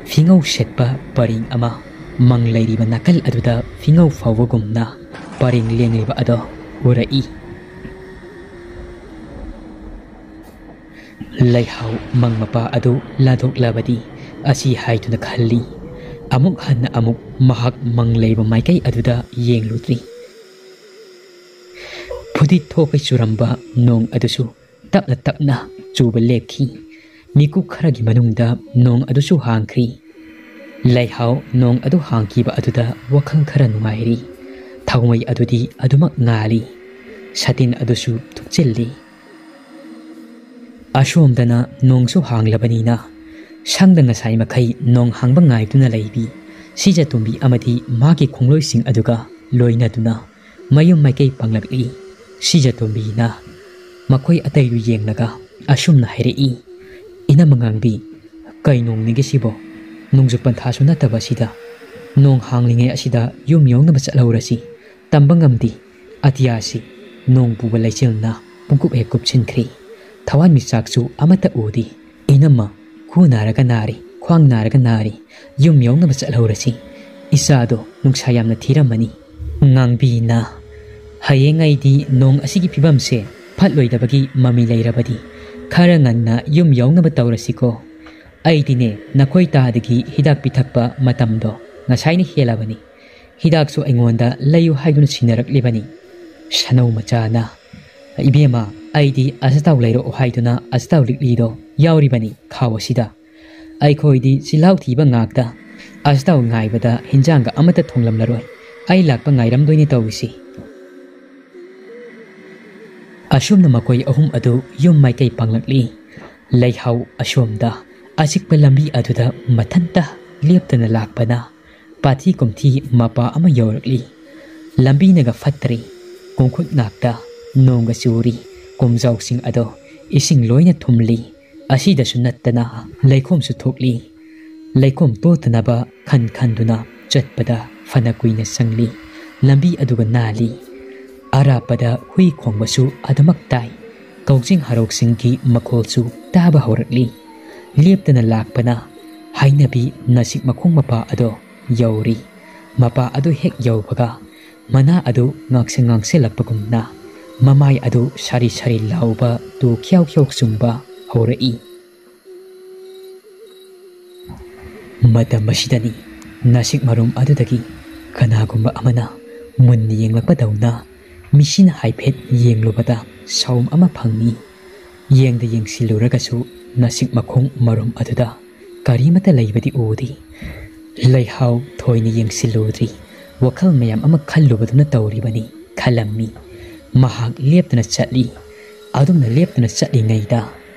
ꯐꯤꯉꯧ ꯁꯦꯠꯄ ꯄꯔꯦꯡ ꯑꯃ ꯃꯪ ꯂꯩꯔꯤꯕ ꯅꯥꯀꯜ ꯑꯗꯨꯗ ꯐꯤꯉꯧ ꯐꯥꯎꯕꯒꯨꯝꯅ ꯄꯔꯦꯡ ꯂꯦꯡꯂꯤꯕ ꯑꯗꯣ ꯎꯔꯛꯏ꯫ ꯂꯩꯍꯥꯎ ꯃꯪ ꯃꯄꯥ ꯑꯗꯨ ꯂꯥꯟꯊꯣꯛꯂꯕꯗꯤ ꯑꯁꯤ ꯍꯥꯏꯗꯨꯅ ꯈꯜꯂꯤ꯫ ꯑꯃꯨꯛ ꯍꯟꯅ ꯑꯃꯨꯛ ꯃꯍꯥꯛ ꯃꯪ ꯂꯩꯕ ꯃꯥꯏꯀꯩ ꯑꯗꯨꯗ ꯌꯦꯡꯂꯨꯗ꯭ꯔꯤ꯫ ꯐꯨꯗꯤꯠ ꯊꯣꯛꯀꯩ ꯆꯨꯔꯝꯕ ꯅꯣꯡ ꯑꯗꯨꯁꯨ ꯇꯞꯅ ꯇꯞꯅ ꯆꯨꯕ ꯂꯦꯞꯈꯤ꯫ ꯃꯤꯀꯨꯞ ꯈꯔꯒꯤ ꯃꯅꯨꯡꯗ ꯅꯣꯡ ꯑꯗꯨꯁꯨ ꯍꯥꯡꯈ꯭ꯔꯤ꯫ ꯂꯩꯍꯥꯎ ꯅꯣꯡ ꯑꯗꯨ ꯍꯥꯡꯈꯤꯕ ꯑꯗꯨꯗ ꯋꯥꯈꯜ ꯈꯔ ꯅꯨꯡꯉꯥꯏꯔꯤ꯫ ꯊꯥꯎꯃꯩ ꯑꯗꯨꯗꯤ ꯑꯗꯨꯃꯛ ꯉꯥꯜꯂꯤ꯫ ꯁꯥꯇꯤꯟ ꯑꯗꯨꯁꯨ ꯊꯨꯞꯆꯤꯜꯂꯤ꯫ ꯑꯁꯣꯝꯗꯅ ꯅꯣꯡꯁꯨ ꯍꯥꯡꯂꯕꯅꯤꯅ ꯁꯪꯗ ꯉꯁꯥꯏ ꯃꯈꯩ ꯅꯣꯡ ꯍꯥꯡꯕ ꯉꯥꯏꯗꯨꯅ ꯂꯩꯕꯤ ꯁꯤꯖꯇꯣꯝꯕꯤ ꯑꯃꯗꯤ ꯃꯥꯒꯤ ꯈꯣꯡꯂꯣꯏꯁꯤꯡ ꯑꯗꯨꯒ ꯂꯣꯏꯅꯗꯨꯅ ꯃꯌꯨꯝ ꯃꯥꯏꯀꯩ ꯄꯥꯡꯂꯛꯂꯤ꯫ ꯁꯤꯖꯇꯣꯝꯕꯤꯅ ꯃꯈꯣꯏ ꯑꯇꯩꯗꯨ ꯌꯦꯡꯂꯒ ꯑꯁꯨꯝꯅ ꯍꯥꯏꯔꯛꯏ, "ꯏꯅꯝꯃ ꯉꯥꯡꯕꯤ, ꯀꯩ ꯅꯣꯡꯅꯤꯒꯦ ꯁꯤꯕꯣ? ꯅꯣꯡꯖꯨ ꯄꯟꯊꯥꯁꯨ ꯅꯠꯇꯕ ꯑꯁꯤꯗ ꯅꯣꯡ ꯍꯥꯡꯂꯤꯉꯩ ꯑꯁꯤꯗ ꯌꯨꯝ ꯌꯧꯅꯕ ꯆꯠꯍꯧꯔꯁꯤ꯫ ꯇꯝꯕ ꯉꯝꯗꯦ꯫ ꯑꯇꯤꯌꯥꯁꯤ ꯅꯣꯡ ꯄꯨꯕ ꯂꯩꯆꯤꯜꯅ ꯄꯨꯡꯀꯨꯞ ꯍꯦꯛ ꯀꯨꯞꯁꯤꯟꯈ꯭ꯔꯦ꯫ ꯊꯋꯥꯟꯃꯤꯆꯥꯛꯁꯨ ꯑꯃꯠꯇ ꯎꯗꯦ꯫ ꯏꯅꯝꯃ, ꯈꯨ ꯅꯥꯔꯒ ꯅꯥꯔꯤ, ꯈ꯭ꯋꯥꯡ ꯅꯥꯔꯒ ꯅꯥꯔꯤ꯫ ꯌꯨꯝ ꯌꯧꯅꯕ ꯆꯠꯍꯧꯔꯁꯤ꯫ ꯏꯆꯥꯗꯣ ꯅꯨꯡꯁꯥ ꯌꯥꯝꯅ ꯊꯤꯔꯝꯃꯅꯤ꯫" ꯉꯥꯡꯕꯤꯅ, "ꯍꯌꯦꯡ ꯑꯩꯗꯤ ꯅꯣꯡ ꯑꯁꯤꯒꯤ ꯐꯤꯕꯝꯁꯦ ꯐꯠꯂꯣꯏꯗꯕꯒꯤ ꯃꯃꯤ ꯂꯩꯔꯕꯗꯤ ꯈꯔ ꯉꯟꯅ ꯌꯨꯝ ꯌꯧꯅꯕ ꯇꯧꯔꯁꯤꯀꯣ꯫ ꯑꯩꯗꯤꯅꯦ ꯅꯈꯣꯏ ꯇꯥꯗꯒꯤ ꯍꯤꯗꯥꯛ ꯄꯤꯊꯛꯄ ꯃꯇꯝꯗꯣ ꯉꯁꯥꯏꯅ ꯍꯦꯜꯂꯕꯅꯤ꯫ ꯍꯤꯗꯥꯛꯁꯨ ꯑꯩꯉꯣꯟꯗ ꯂꯩꯌꯨ ꯍꯥꯏꯗꯨꯅ ꯁꯤꯟꯅꯔꯛꯂꯤꯕꯅꯤ꯫" ꯁꯅꯧ ꯃꯆꯥꯅ, "ꯏꯕꯦꯝꯃ, ꯑꯩꯗꯤ ꯑꯆꯥꯊꯥꯎ ꯂꯩꯔꯛꯑꯣ ꯍꯥꯏꯗꯨꯅ ꯑꯆꯥꯊꯥꯎ ꯂꯤꯛꯂꯤꯗꯣ ꯌꯥꯎꯔꯤꯕꯅꯤ ꯈꯥꯎ ꯑꯁꯤꯗ꯫ ꯑꯩꯈꯣꯏꯗꯤ ꯆꯤꯜꯍꯥꯎ ꯊꯤꯕ ꯉꯥꯛꯇ꯫ ꯑꯆꯥꯊꯥꯎ ꯉꯥꯏꯕꯗ ꯍꯤꯟꯖꯥꯡꯒ ꯑꯃꯠꯇ ꯊꯣꯡꯂꯝꯂꯔꯣꯏ꯫ ꯑꯩ ꯂꯥꯛꯄ ꯉꯥꯏꯔꯝꯗꯣꯏꯅꯤ ꯇꯧꯔꯤꯁꯤ꯫" ꯑꯁꯨꯝꯅ ꯃꯈꯣꯏ ꯑꯍꯨꯝ ꯑꯗꯨ ꯌꯨꯝ ꯃꯥꯏꯀꯩ ꯄꯥꯡꯂꯛꯂꯤ꯫ ꯂꯩꯍꯥꯎ ꯑꯁꯣꯝꯗ ꯑꯆꯤꯛꯄ ꯂꯝꯕꯤ ꯑꯗꯨꯗ ꯃꯊꯟꯇ ꯂꯦꯞꯇꯅ ꯂꯥꯛꯄꯅ ꯄꯥꯊꯤ ꯀꯨꯝꯊꯤ ꯃꯄꯥ ꯑꯃ ꯌꯧꯔꯛꯂꯤ꯫ ꯂꯝꯕꯤꯅꯒ ꯐꯠꯇ꯭ꯔꯤ꯫ ꯀꯣꯡꯈꯨꯠ ꯉꯥꯛꯇ ꯅꯣꯡꯒ ꯆꯨꯔꯤ꯫ ꯀꯣꯝꯖꯥꯎꯁꯤꯡ ꯑꯗꯣ ꯏꯁꯤꯡ ꯂꯣꯏꯅ ꯊꯨꯝꯂꯤ꯫ ꯑꯁꯤꯗꯁꯨ ꯅꯠꯇꯅ ꯂꯩꯈꯣꯝꯁꯨ ꯊꯣꯛꯂꯤ꯫ ꯂꯩꯈꯣꯝ ꯇꯣꯠꯇꯅꯕ ꯈꯟ ꯈꯟꯗꯨꯅ ꯆꯠꯄꯗ ꯐꯅ ꯀꯨꯏꯅ ꯆꯪꯂꯤ꯫ ꯂꯝꯕꯤ ꯑꯗꯨꯒ ꯅꯥꯜꯂꯤ꯫ ꯑꯔꯥꯞꯄꯗ ꯍꯨꯏ ꯈꯣꯡꯕꯁꯨ ꯑꯗꯨꯃꯛ ꯇꯥꯏ꯫ ꯀꯧꯖꯤꯡ ꯍꯔꯥꯎꯁꯤꯡꯒꯤ ꯃꯈꯣꯜꯁꯨ ꯇꯥꯕ ꯍꯧꯔꯛꯂꯤ꯫ ꯂꯦꯞꯇꯅ ꯂꯥꯛꯄꯅ ꯍꯩꯅꯕꯤ ꯅꯥꯁꯤꯛ ꯃꯈꯣꯡ ꯃꯄꯥ ꯑꯗꯣ ꯌꯧꯔꯤ꯫ ꯃꯄꯥ ꯑꯗꯨ ꯍꯦꯛ ꯌꯧꯕꯒ ꯃꯅꯥ ꯑꯗꯨ ꯉꯥꯡꯁ ꯉꯥꯡꯁꯤꯜꯂꯛꯄꯒꯨꯝꯅ ꯃꯃꯥꯏ ꯑꯗꯨ ꯁꯥꯔꯤ ꯁꯥꯔꯤ ꯂꯥꯎꯕ ꯇꯨ ꯈ꯭ꯌꯥꯎ ꯈ꯭ꯌꯥꯎ ꯆꯨꯡꯕ ꯍꯧꯔꯛꯏ꯫ ꯃꯇꯝ ꯑꯁꯤꯗꯅꯤ ꯅꯥꯁꯤꯛ ꯃꯔꯨꯝ ꯑꯗꯨꯗꯒꯤ ꯀꯅꯥꯒꯨꯝꯕ ꯑꯃꯅ ꯃꯨꯟꯅ ꯌꯦꯡꯂꯛꯄꯗꯧꯅ ꯃꯤꯠꯁꯤꯅ ꯍꯥꯏꯐꯦꯠ ꯌꯦꯡꯂꯨꯕꯗ ꯁꯥꯎꯝ ꯑꯃ ꯐꯪꯏ꯫ ꯌꯦꯡꯗ ꯌꯦꯡꯁꯤꯜꯂꯨꯔꯒꯁꯨ ꯅꯥꯁꯤꯛ ꯃꯈꯣꯡ ꯃꯔꯨꯝ ꯑꯗꯨꯗ ꯀꯔꯤꯃꯠꯇ ꯂꯩꯕꯗꯤ ꯎꯗꯦ꯫ ꯂꯩꯍꯥꯎ ꯊꯣꯏꯅ ꯌꯦꯡꯁꯤꯜꯂꯨꯗ꯭ꯔꯤ꯫ ꯋꯥꯈꯜ ꯃꯌꯥꯝ ꯑꯃ ꯈꯜꯂꯨꯕꯗꯨꯅ ꯇꯧꯔꯤꯕꯅꯤ ꯈꯜꯂꯝꯃꯤ꯫ ꯃꯍꯥꯛ ꯂꯦꯞꯇꯅ ꯆꯠꯂꯤ꯫ ꯑꯗꯨꯝꯅ ꯂꯦꯞꯇꯅ ꯆꯠꯂꯤꯉꯩꯗ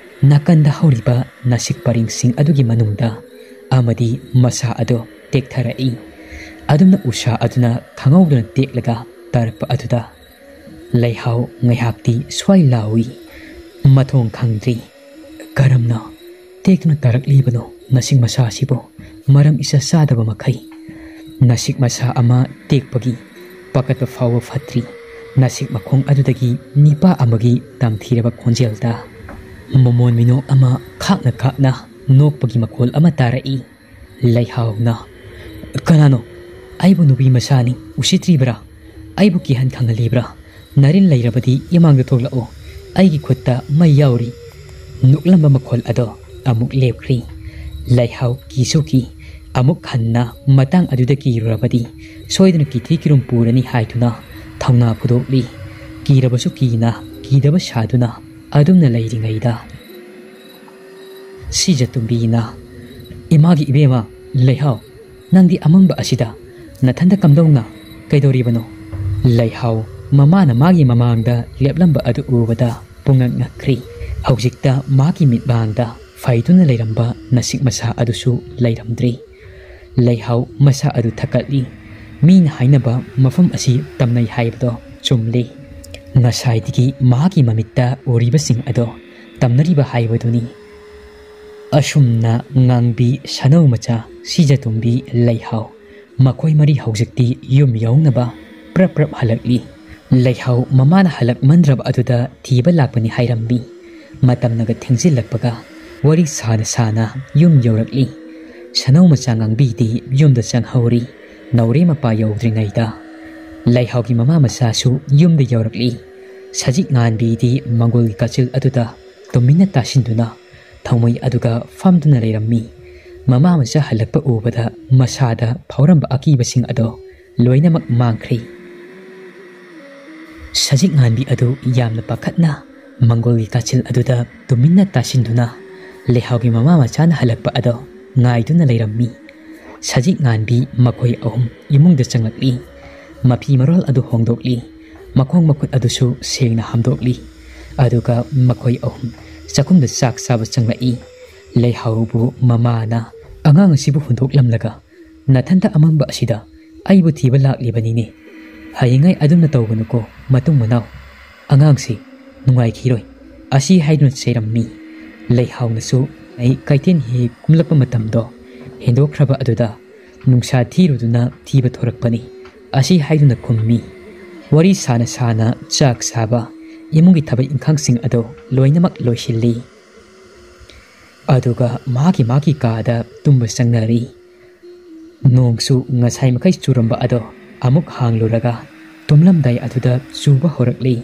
ꯅꯥꯀꯟꯗ ꯍꯧꯔꯤꯕ ꯅꯥꯁꯤꯛ ꯄꯔꯤꯡꯁꯤꯡ ꯑꯗꯨꯒꯤ ꯃꯅꯨꯡꯗ ꯑꯃꯗꯤ ꯃꯁꯥ ꯑꯗꯨ ꯇꯦꯛꯊꯔꯛꯏ꯫ ꯑꯗꯨꯝꯅ ꯎꯁꯥ ꯑꯗꯨꯅ ꯈꯪꯍꯧꯗꯅ ꯇꯦꯛꯂꯒ ꯇꯥꯔꯛꯄ ꯑꯗꯨꯗ ꯂꯩꯍꯥꯎ ꯉꯥꯏꯍꯥꯛꯇꯤ ꯁ꯭ꯋꯥꯏ ꯂꯥꯎꯏ꯫ ꯃꯊꯣꯡ ꯈꯪꯗ꯭ꯔꯤ꯫ ꯀꯔꯝꯅ ꯇꯦꯛꯇꯨꯅ ꯇꯥꯔꯛꯂꯤꯕꯅꯣ ꯅꯥꯁꯤꯛ ꯃꯁꯥ ꯑꯁꯤꯕꯨ? ꯃꯔꯝ ꯏꯆꯥ ꯆꯥꯗꯕ ꯃꯈꯩ ꯅꯥꯁꯤꯛ ꯃꯁꯥ ꯑꯃ ꯇꯦꯛꯄꯒꯤ ꯄꯥꯈꯠꯄ ꯐꯥꯎꯕ ꯐꯠꯇ꯭ꯔꯤ꯫ ꯅꯥꯁꯤꯛ ꯃꯈꯣꯡ ꯑꯗꯨꯗꯒꯤ ꯅꯤꯄꯥ ꯑꯃꯒꯤ ꯇꯝꯊꯤꯔꯕ ꯈꯣꯟꯖꯦꯜꯗ ꯃꯃꯣꯟ ꯃꯤꯅꯣꯛ ꯑꯃ ꯈꯥꯛꯅ ꯈꯥꯛꯅ ꯅꯣꯛꯄꯒꯤ ꯃꯈꯣꯜ ꯑꯃ ꯇꯥꯔꯛꯏ꯫ ꯂꯩꯍꯥꯎꯅ, "ꯀꯅꯥꯅꯣ? ꯑꯩꯕꯨ ꯅꯨꯄꯤ ꯃꯆꯥꯅꯤ ꯎꯁꯤꯠꯇ꯭ꯔꯤꯕ꯭ꯔꯥ? ꯑꯩꯕꯨ ꯀꯤꯍꯟ ꯈꯪꯍꯜꯂꯤꯕ꯭ꯔꯥ? ꯅꯔꯤꯟ ꯂꯩꯔꯕꯗꯤ ꯏꯃꯥꯡꯗ ꯊꯣꯛꯂꯛꯑꯣ꯫ ꯑꯩꯒꯤ ꯈꯨꯠꯇ ꯃꯩ ꯌꯥꯎꯔꯤ꯫" ꯅꯣꯛꯂꯝꯕ ꯃꯈꯣꯜ ꯑꯗꯣ ꯑꯃꯨꯛ ꯂꯦꯞꯈ꯭ꯔꯤ꯫ ꯂꯩꯍꯥꯎ ꯀꯤꯁꯨ ꯀꯤ꯫ ꯑꯃꯨꯛ ꯍꯟꯅ ꯃꯇꯥꯡ ꯑꯗꯨꯗ ꯀꯤꯔꯨꯔꯕꯗꯤ ꯁꯣꯏꯗꯅ ꯀꯤꯊꯤ ꯀꯤꯔꯨꯝ ꯄꯨꯔꯅꯤ ꯍꯥꯏꯗꯨꯅ ꯊꯧꯅꯥ ꯐꯨꯗꯣꯛꯂꯤ꯫ ꯀꯤꯔꯕꯁꯨ ꯀꯤꯅ ꯀꯤꯗꯕ ꯁꯥꯗꯨꯅ ꯑꯗꯨꯝꯅ ꯂꯩꯔꯤꯉꯩꯗ ꯁꯤꯖꯇꯣꯝꯕꯤꯅ, "ꯏꯃꯥꯒꯤ ꯏꯕꯦꯝꯃ, ꯂꯩꯍꯥꯎ, ꯅꯪꯗꯤ ꯑꯃꯝꯕ ꯑꯁꯤꯗ ꯅꯊꯟꯇ ꯀꯝꯗꯧꯅ? ꯀꯩꯗꯧꯔꯤꯕꯅꯣ?" ꯂꯩꯍꯥꯎ ꯃꯃꯥꯅ ꯃꯥꯒꯤ ꯃꯃꯥꯡꯗ ꯂꯦꯞꯂꯝꯕ ꯑꯗꯨ ꯎꯕꯗ ꯄꯨꯡꯉꯛ ꯉꯛꯈ꯭ꯔꯤ꯫ ꯍꯧꯖꯤꯛꯇ ꯃꯥꯒꯤ ꯃꯤꯠꯃꯥꯡꯗ ꯐꯩꯗꯨꯅ ꯂꯩꯔꯝꯕ ꯅꯥꯁꯤꯛ ꯃꯁꯥ ꯑꯗꯨꯁꯨ ꯂꯩꯔꯝꯗ꯭ꯔꯤ꯫ ꯂꯩꯍꯥꯎ ꯃꯁꯥ ꯑꯗꯨ ꯊꯛꯀꯠꯂꯤ꯫ ꯃꯤꯅ ꯍꯥꯏꯅꯕ ꯃꯐꯝ ꯑꯁꯤ ꯇꯝꯅꯩ ꯍꯥꯏꯕꯗꯣ ꯆꯨꯝꯂꯤ꯫ ꯉꯁꯥꯏꯗꯒꯤ ꯃꯍꯥꯛꯀꯤ ꯃꯃꯤꯠꯇ ꯎꯔꯤꯕꯁꯤꯡ ꯑꯗꯣ ꯇꯝꯅꯔꯤꯕ ꯍꯥꯏꯕꯗꯨꯅꯤ꯫ ꯑꯁꯨꯝꯅ ꯉꯥꯡꯕꯤ ꯁꯅꯧ ꯃꯆꯥ ꯁꯤꯖꯇꯣꯝꯕꯤ ꯂꯩꯍꯥꯎ ꯃꯈꯣꯏ ꯃꯔꯤ ꯍꯧꯖꯤꯛꯇꯤ ꯌꯨꯝ ꯌꯧꯅꯕ ꯄ꯭ꯔꯞ ꯄ꯭ꯔꯞ ꯍꯜꯂꯛꯂꯤ꯫ ꯂꯩꯍꯥꯎ ꯃꯃꯥꯅ ꯍꯜꯂꯛꯃꯟꯗ꯭ꯔꯕ ꯑꯗꯨꯗ ꯊꯤꯕ ꯂꯥꯛꯄꯅꯤ ꯍꯥꯏꯔꯝꯃꯤ꯫ ꯃꯇꯝꯅꯒ ꯊꯦꯡꯖꯤꯜꯂꯛꯄꯒ ꯋꯥꯔꯤ ꯁꯥꯅ ꯁꯥꯅ ꯌꯨꯝ ꯌꯧꯔꯛꯂꯤ꯫ ꯁꯅꯧ ꯃꯆꯥ ꯉꯥꯡꯕꯤꯗꯤ ꯌꯨꯝꯗ ꯆꯪꯍꯧꯔꯤ꯫ ꯅꯥꯎꯔꯦꯝ ꯃꯄꯥ ꯌꯧꯗ꯭ꯔꯤꯉꯩꯗ ꯂꯩꯍꯥꯎꯒꯤ ꯃꯃꯥ ꯃꯆꯥꯁꯨ ꯌꯨꯝꯗ ꯌꯧꯔꯛꯂꯤ꯫ ꯁꯖꯤꯛ ꯉꯥꯟꯕꯤꯗꯤ ꯃꯪꯒꯣꯜꯒꯤ ꯀꯥꯆꯤꯜ ꯑꯗꯨꯗ ꯇꯨꯃꯤꯟꯅ ꯇꯥꯁꯤꯟꯗꯨꯅ ꯊꯧꯃꯩ ꯑꯗꯨꯒ ꯐꯝꯗꯨꯅ ꯂꯩꯔꯝꯃꯤ꯫ ꯃꯃꯥ ꯃꯆꯥ ꯍꯜꯂꯛꯄ ꯎꯕꯗ ꯃꯁꯥꯗ ꯐꯥꯎꯔꯝꯕ ꯑꯀꯤꯕꯁꯤꯡ ꯑꯗꯣ ꯂꯣꯏꯅꯃꯛ ꯃꯥꯡꯈ꯭ꯔꯦ꯫ ꯁꯖꯤꯛ ꯉꯥꯟꯕꯤ ꯑꯗꯨ ꯌꯥꯝꯅ ꯄꯥꯈꯠꯅ ꯃꯪꯒꯣꯜꯒꯤ ꯀꯥꯆꯤꯜ ꯑꯗꯨꯗ ꯇꯨꯃꯤꯟꯅ ꯇꯥꯁꯤꯟꯗꯨꯅ ꯂꯩꯍꯥꯎꯒꯤ ꯃꯃꯥ ꯃꯆꯥꯅ ꯍꯜꯂꯛꯄ ꯑꯗꯣ ꯉꯥꯏꯗꯨꯅ ꯂꯩꯔꯝꯃꯤ꯫ ꯁꯖꯤꯛ ꯉꯥꯟꯕꯤ ꯃꯈꯣꯏ ꯑꯍꯨꯝ ꯏꯃꯨꯡꯗ ꯆꯪꯂꯛꯂꯤ꯫ ꯃꯐꯤ ꯃꯔꯣꯜ ꯑꯗꯨ ꯍꯣꯡꯗꯣꯛꯂꯤ꯫ ꯃꯈꯣꯡ ꯃꯈꯨꯠ ꯑꯗꯨꯁꯨ ꯁꯦꯡꯅ ꯍꯥꯝꯗꯣꯛꯂꯤ꯫ ꯑꯗꯨꯒ ꯃꯈꯣꯏ ꯑꯍꯨꯝ ꯆꯥꯛꯈꯨꯝꯗ ꯆꯥꯛ ꯆꯥꯕ ꯆꯪꯂꯛꯏ꯫ ꯂꯩꯍꯥꯎꯕꯨ ꯃꯃꯥꯅ, "ꯑꯉꯥꯡ ꯑꯁꯤꯕꯨ ꯍꯨꯟꯗꯣꯛꯂꯝꯂꯒ ꯅꯊꯟꯇ ꯑꯃꯝꯕ ꯑꯁꯤꯗ ꯑꯩꯕꯨ ꯊꯤꯕ ꯂꯥꯛꯂꯤꯕꯅꯤꯅꯦ꯫ ꯍꯌꯦꯡꯉꯩ ꯑꯗꯨꯝꯅ ꯇꯧꯒꯅꯨꯀꯣ, ꯃꯇꯨꯡ ꯃꯅꯥꯎ꯫ ꯑꯉꯥꯡꯁꯤ ꯅꯨꯡꯉꯥꯏꯈꯤꯔꯣꯏ" ꯑꯁꯤ ꯍꯥꯏꯗꯨꯅ ꯆꯩꯔꯝꯃꯤ꯫ ꯂꯩꯍꯥꯎꯅꯁꯨ ꯑꯩ ꯀꯩꯊꯦꯜ ꯍꯦꯛ ꯀꯨꯝꯂꯛꯄ ꯃꯇꯝꯗꯣ ꯍꯦꯟꯗꯣꯛꯈ꯭ꯔꯕ ꯑꯗꯨꯗ ꯅꯨꯡꯁꯥ ꯊꯤꯔꯨꯗꯨꯅ ꯊꯤꯕ ꯊꯣꯔꯛꯄꯅꯤ ꯑꯁꯤ ꯍꯥꯏꯗꯨꯅ ꯈꯨꯝꯃꯤ꯫ ꯋꯥꯔꯤ ꯁꯥꯅ ꯁꯥꯅ ꯆꯥꯛ ꯆꯥꯕ, ꯏꯃꯨꯡꯒꯤ ꯊꯕꯛ ꯏꯪꯈꯥꯡꯁꯤꯡ ꯑꯗꯣ ꯂꯣꯏꯅꯃꯛ ꯂꯣꯏꯁꯤꯜꯂꯤ꯫ ꯑꯗꯨꯒ ꯃꯥꯒꯤ ꯃꯥꯒꯤ ꯀꯥꯗ ꯇꯨꯝꯕ ꯆꯪꯅꯔꯤ꯫ ꯅꯣꯡꯁꯨ ꯉꯁꯥꯏ ꯃꯈꯩ ꯆꯨꯔꯝꯕ ꯑꯗꯣ ꯑꯃꯨꯛ ꯍꯥꯡꯂꯨꯔꯒ ꯇꯨꯝꯂꯝꯗꯥꯏ ꯑꯗꯨꯗ ꯆꯨꯕ ꯍꯧꯔꯛꯂꯤ꯫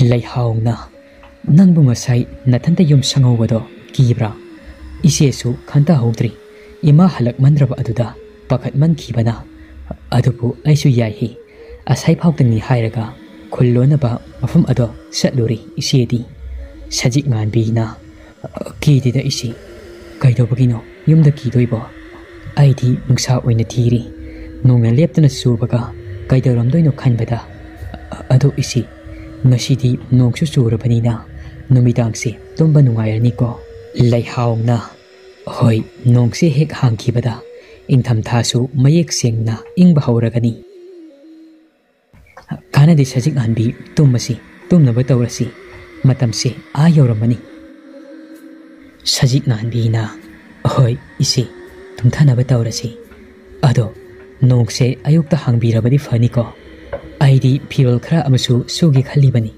ꯂꯩꯍꯥꯎꯅ, "ꯅꯪꯕꯨ ꯉꯁꯥꯏ ꯅꯊꯟꯇ ꯌꯨꯝ ꯁꯪꯍꯧꯕꯗꯣ ꯀꯤꯕ꯭ꯔꯥ?" ꯏꯆꯦꯁꯨ ꯈꯟꯊꯍꯧꯗ꯭ꯔꯤ꯫ ꯏꯃꯥ ꯍꯜꯂꯛꯃꯟꯗ꯭ꯔꯕ ꯑꯗꯨꯗ ꯄꯥꯈꯠꯃꯟꯈꯤꯕꯅ꯫ ꯑꯗꯨꯕꯨ ꯑꯩꯁꯨ ꯌꯥꯏꯍꯦ꯫ ꯑꯁꯥꯏ ꯐꯥꯎꯗꯅꯤ ꯍꯥꯏꯔꯒ ꯈꯨꯜ ꯂꯣꯟꯅꯕ ꯃꯐꯝ ꯑꯗꯣ ꯆꯠꯂꯨꯔꯤ ꯏꯆꯦꯗꯤ꯫ ꯁꯖꯤꯛ ꯉꯥꯟꯕꯤꯅ, "ꯀꯤꯗꯦꯗ ꯏꯆꯦ꯫ ꯀꯩꯗꯧꯕꯒꯤꯅꯣ ꯌꯨꯝꯗ ꯀꯤꯗꯣꯏꯕꯣ? ꯑꯩꯗꯤ ꯅꯨꯡꯁꯥ ꯑꯣꯏꯅ ꯊꯤꯔꯤ꯫ ꯅꯣꯡꯅ ꯂꯦꯞꯇꯅ ꯆꯨꯕꯒ ꯀꯩꯗꯧꯔꯝꯗꯣꯏꯅꯣ ꯈꯟꯕꯗ꯫ ꯑꯗꯣ ꯏꯆꯦ, ꯉꯁꯤꯗꯤ ꯅꯣꯡꯁꯨ ꯆꯨꯔꯕꯅꯤꯅ ꯅꯨꯃꯤꯗꯥꯡꯁꯦ ꯇꯨꯝꯕ ꯅꯨꯡꯉꯥꯏꯔꯅꯤꯀꯣ?" ꯂꯩꯍꯥꯎꯅ, "ꯍꯣꯏ, ꯅꯣꯡꯁꯦ ꯍꯦꯛ ꯍꯥꯡꯈꯤꯕꯗ ꯏꯪꯊꯝꯊꯥꯁꯨ ꯃꯌꯦꯛ ꯁꯦꯡꯅ ꯏꯪꯕ ꯍꯧꯔꯒꯅꯤ꯫ ꯀꯥꯟꯅꯗꯦ ꯁꯖꯤꯛ ꯉꯥꯟꯕꯤ, ꯇꯨꯝꯃꯁꯤ, ꯇꯨꯝꯅꯕ ꯇꯧꯔꯁꯤ꯫ ꯃꯇꯝꯁꯦ ꯑꯥ ꯌꯧꯔꯝꯃꯅꯤ꯫" ꯁꯖꯤꯛ ꯉꯥꯟꯕꯤꯅ, "ꯍꯣꯏ ꯏꯆꯦ, ꯇꯨꯝꯊꯅꯕ ꯇꯧꯔꯁꯤ꯫ ꯑꯗꯣ ꯅꯣꯡꯁꯦ ꯑꯌꯨꯛꯇ ꯍꯥꯡꯕꯤꯔꯕꯗꯤ ꯐꯅꯤꯀꯣ? ꯑꯩꯗꯤ ꯐꯤꯔꯣꯜ ꯈꯔ ꯑꯃꯁꯨ ꯁꯨꯒꯦ ꯈꯜꯂꯤꯕꯅꯤ꯫"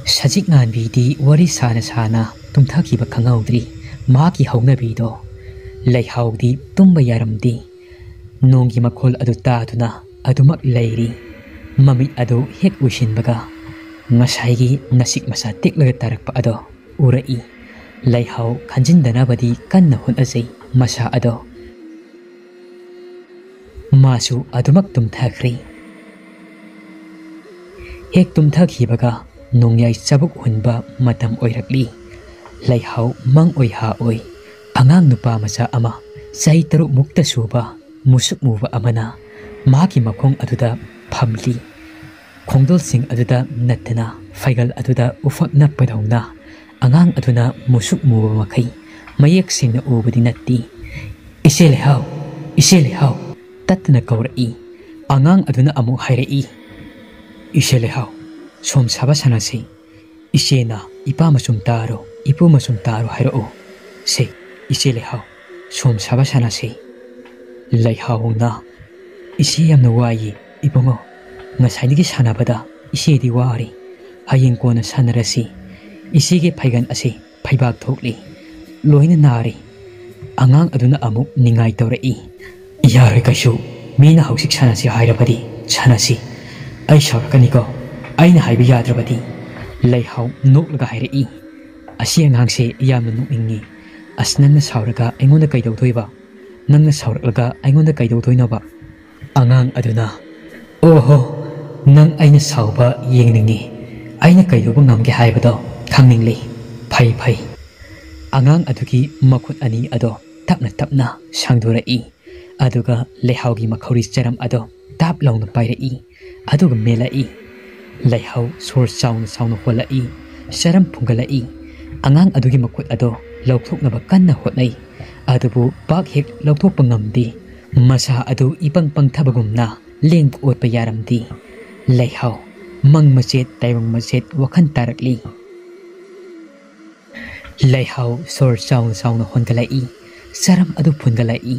ꯁꯖꯤꯛ ꯉꯥꯟꯕꯤꯗꯤ ꯋꯥꯔꯤ ꯁꯥꯅ ꯁꯥꯅ ꯇꯨꯝꯊꯈꯤꯕ ꯈꯪꯍꯧꯗ꯭ꯔꯤ꯫ ꯃꯍꯥꯛꯀꯤ ꯍꯧꯅꯕꯤꯗꯣ꯫ ꯂꯩꯍꯥꯎꯗꯤ ꯇꯨꯝꯕ ꯌꯥꯔꯝꯗꯦ꯫ ꯅꯣꯡꯒꯤ ꯃꯈꯣꯜ ꯑꯗꯨ ꯇꯥꯗꯨꯅ ꯑꯗꯨꯃꯛ ꯂꯩꯔꯤ꯫ ꯃꯃꯤꯠ ꯑꯗꯨ ꯍꯦꯛ ꯎꯏꯁꯤꯟꯕꯒ ꯉꯁꯥꯏꯒꯤ ꯅꯁꯤꯛ ꯃꯁꯥ ꯇꯦꯛꯂꯒ ꯇꯥꯔꯛꯄ ꯑꯗꯣ ꯎꯔꯛꯏ꯫ ꯂꯩꯍꯥꯎ ꯈꯟꯖꯤꯟꯗꯅꯕꯗꯤ ꯀꯟꯅ ꯍꯣꯠꯅꯖꯩ꯫ ꯃꯁꯥ ꯑꯗꯣ ꯃꯥꯁꯨ ꯑꯗꯨꯃꯛ ꯇꯨꯝꯊꯈ꯭ꯔꯦ꯫ ꯍꯦꯛ ꯇꯨꯝꯊꯈꯤꯕꯒ ꯅꯣꯡꯌꯥꯏ ꯆꯕꯨꯛ ꯍꯨꯟꯕ ꯃꯇꯝ ꯑꯣꯏꯔꯛꯂꯤ꯫ ꯂꯩꯍꯥꯎ ꯃꯪ ꯑꯣꯏ ꯍꯥ ꯑꯣꯏ ꯑꯉꯥꯡ ꯅꯨꯄꯥ ꯃꯆꯥ ꯑꯃ ꯆꯍꯤ ꯇꯔꯨꯛ ꯃꯨꯛꯇ ꯁꯨꯕ ꯃꯨꯁꯨꯛ ꯃꯨꯕ ꯑꯃꯅ ꯃꯍꯥꯛꯀꯤ ꯃꯈꯣꯡ ꯑꯗꯨꯗ ꯐꯝꯂꯤ꯫ ꯈꯣꯡꯗꯣꯜꯁꯤꯡ ꯑꯗꯨꯗ ꯅꯠꯇꯅ ꯐꯩꯒꯜ ꯑꯗꯨꯗ ꯎꯐꯛ ꯅꯞꯄꯗꯧꯅ ꯑꯉꯥꯡ ꯑꯗꯨꯅ ꯃꯨꯁꯨꯛ ꯃꯨꯕ ꯃꯈꯩ ꯃꯌꯦꯛ ꯁꯦꯡꯅ ꯎꯕꯗꯤ ꯅꯠꯇꯦ꯫ "ꯏꯆꯦ ꯂꯩꯍꯥꯎ, ꯏꯆꯦ ꯂꯩꯍꯥꯎ!" ꯇꯠꯇꯅ ꯀꯧꯔꯛꯏ꯫ ꯑꯉꯥꯡ ꯑꯗꯨꯅ ꯑꯃꯨꯛ ꯍꯥꯏꯔꯛꯏ, "ꯏꯆꯦ ꯂꯩꯍꯥꯎ, ꯁꯣꯝ ꯁꯥꯕ ꯁꯥꯟꯅꯁꯤ꯫ ꯏꯆꯦꯅ ꯏꯄꯥ ꯃꯆꯨꯝ ꯇꯥꯔꯣ, ꯏꯄꯨ ꯃꯆꯨꯝ ꯇꯥꯔꯣ ꯍꯥꯏꯔꯛꯑꯣ꯫ ꯁꯦ, ꯏꯆꯦ ꯂꯩꯍꯥꯎ, ꯁꯣꯝ ꯁꯥꯕ ꯁꯥꯟꯅꯁꯤ"꯫ ꯂꯩꯍꯥꯎꯅ, "ꯏꯆꯦ ꯌꯥꯝꯅ ꯋꯥꯏꯌꯦ ꯏꯕꯨꯡꯉꯣ, ꯉꯁꯥꯏꯗꯒꯤ ꯁꯥꯟꯅꯕꯗ ꯏꯆꯦꯗꯤ ꯋꯥꯔꯦ꯫ ꯍꯌꯦꯡ ꯀꯣꯟꯅ ꯁꯥꯟꯅꯔꯁꯤ꯫ ꯏꯆꯦꯒꯤ ꯐꯩꯒꯟ ꯑꯁꯤ ꯐꯩꯕꯥꯛ ꯊꯣꯛꯂꯤ, ꯂꯣꯏꯅ ꯅꯥꯔꯦ"꯫ ꯑꯉꯥꯡ ꯑꯗꯨꯅ ꯑꯃꯨꯛ ꯅꯤꯡꯉꯥꯏ ꯇꯧꯔꯛꯏ꯫ "ꯌꯥꯔꯣꯏ ꯀꯩꯁꯨ, ꯃꯤꯅ ꯍꯧꯖꯤꯛ ꯁꯥꯟꯅꯁꯤ ꯍꯥꯏꯔꯕꯗꯤ ꯁꯥꯟꯅꯁꯤ꯫ ꯑꯩ ꯁꯥꯎꯔꯛꯀꯅꯤꯀꯣ, ꯑꯩꯅ ꯍꯥꯏꯕ ꯌꯥꯗ꯭ꯔꯕꯗꯤ"꯫ ꯂꯩꯍꯥꯎ ꯅꯣꯛꯂꯒ ꯍꯥꯏꯔꯛꯏ, "ꯑꯁꯤ ꯑꯉꯥꯡꯁꯦ ꯌꯥꯝꯅ ꯅꯣꯛꯅꯤꯡꯉꯤ꯫ ꯑꯁ, ꯅꯪꯅ ꯁꯥꯎꯔꯒ ꯑꯩꯉꯣꯟꯗ ꯀꯩꯗꯧꯗꯣꯏꯕ? ꯅꯪꯅ ꯁꯥꯎꯔꯛꯂꯒ ꯑꯩꯉꯣꯟꯗ ꯀꯩꯗꯧꯗꯣꯏꯅꯣꯕ?" ꯑꯉꯥꯡ ꯑꯗꯨꯅ, "ꯑꯣꯍꯣ, ꯅꯪ ꯑꯩꯅ ꯁꯥꯎꯕ ꯌꯦꯡꯅꯤꯡꯉꯤ, ꯑꯩꯅ ꯀꯩꯗꯧꯕ ꯉꯝꯒꯦ ꯍꯥꯏꯕꯗꯣ ꯈꯪꯅꯤꯡꯂꯤ꯫ ꯐꯩ, ꯐꯩ"꯫ ꯑꯉꯥꯡ ꯑꯗꯨꯒꯤ ꯃꯈꯨꯠ ꯑꯅꯤ ꯑꯗꯣ ꯇꯞꯅ ꯇꯞꯅ ꯁꯥꯡꯗꯣꯔꯛꯏ, ꯑꯗꯨꯒ ꯂꯩꯍꯥꯎꯒꯤ ꯃꯈꯧꯔꯤ ꯆꯔꯝ ꯑꯗꯣ ꯇꯥꯞ ꯂꯥꯎꯅ ꯄꯥꯏꯔꯛꯏ, ꯑꯗꯨꯒ ꯃꯦꯜꯂꯛꯏ꯫ ꯂꯩꯍꯥꯎ ꯁꯣꯔ ꯆꯥꯎꯅ ꯆꯥꯎꯅ ꯍꯣꯜꯂꯛꯏ, ꯆꯔꯝ ꯐꯨꯡꯒꯠꯂꯛꯏ꯫ ꯑꯉꯥꯡ ꯑꯗꯨꯒꯤ ꯃꯈꯨꯠ ꯑꯗꯣ ꯂꯧꯊꯣꯛꯅꯕ ꯀꯟꯅ ꯍꯣꯠꯅꯩ, ꯑꯗꯨꯕꯨ ꯄꯥꯛ ꯍꯦꯛ ꯂꯧꯊꯣꯛꯄ ꯉꯝꯗꯦ꯫ ꯃꯁꯥ ꯑꯗꯨ ꯏꯄꯪ ꯄꯪꯊꯕꯒꯨꯝꯅ ꯂꯦꯡꯕ ꯑꯣꯠꯄ ꯌꯥꯔꯝꯗꯦ꯫ ꯂꯩꯍꯥꯎ ꯃꯪ ꯃꯆꯦꯠ ꯇꯥꯏꯕꯪ ꯃꯆꯦꯠ ꯋꯥꯈꯜ ꯇꯥꯔꯛꯂꯤ꯫ ꯂꯩꯍꯥꯎ ꯁꯣꯔ ꯆꯥꯎꯅ ꯆꯥꯎꯅ ꯍꯣꯟꯒꯠꯂꯛꯏ, ꯆꯔꯝ ꯑꯗꯨ ꯐꯨꯟꯒꯠꯂꯛꯏ꯫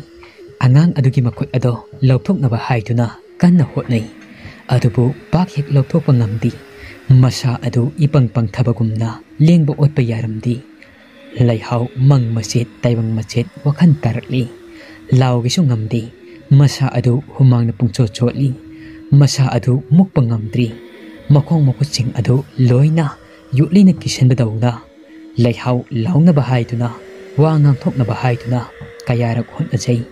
ꯑꯉꯥꯡ ꯑꯗꯨꯒꯤ ꯃꯈꯨꯠ ꯑꯗꯣ ꯂꯧꯊꯣꯛꯅꯕ ꯍꯥꯏꯗꯨꯅ ꯀꯟꯅ ꯍꯣꯠꯅꯩ, ꯑꯗꯨꯕꯨ ꯄꯥꯛ ꯍꯦꯛ ꯂꯧꯊꯣꯛꯄ ꯉꯝꯗꯦ꯫ ꯃꯁꯥ ꯑꯗꯨ ꯏꯄꯪ ꯄꯪꯊꯕꯒꯨꯝꯅ ꯂꯦꯡꯕ ꯑꯣꯠꯄ ꯌꯥꯔꯝꯗꯦ꯫ ꯂꯩꯍꯥꯎ ꯃꯪ ꯃꯆꯦꯠ ꯇꯥꯏꯕꯪ ꯃꯆꯦꯠ ꯋꯥꯈꯜ ꯇꯥꯔꯛꯂꯤ꯫ ꯂꯥꯎꯒꯦꯁꯨ ꯉꯝꯗꯦ꯫ ꯃꯁꯥ ꯑꯗꯨ ꯍꯨꯃꯥꯡꯅ ꯄꯨꯡꯆꯣꯠ ꯆꯣꯠꯂꯤ꯫ ꯃꯁꯥ ꯑꯗꯨ ꯃꯨꯛꯄ ꯉꯝꯗ꯭ꯔꯤ꯫ ꯃꯈꯣꯡ ꯃꯈꯨꯠꯁꯤꯡ ꯑꯗꯨ ꯂꯣꯏꯅ ꯌꯣꯠꯂꯤꯅ ꯀꯤꯁꯟꯕꯗꯧꯅ ꯂꯩꯍꯥꯎ ꯂꯥꯎꯅꯕ ꯍꯥꯏꯗꯨꯅ, ꯋꯥ ꯉꯥꯡꯊꯣꯛꯅꯕ ꯍꯥꯏꯗꯨꯅ ꯀꯌꯥꯔꯛ ꯍꯣꯠꯅꯖꯩ꯫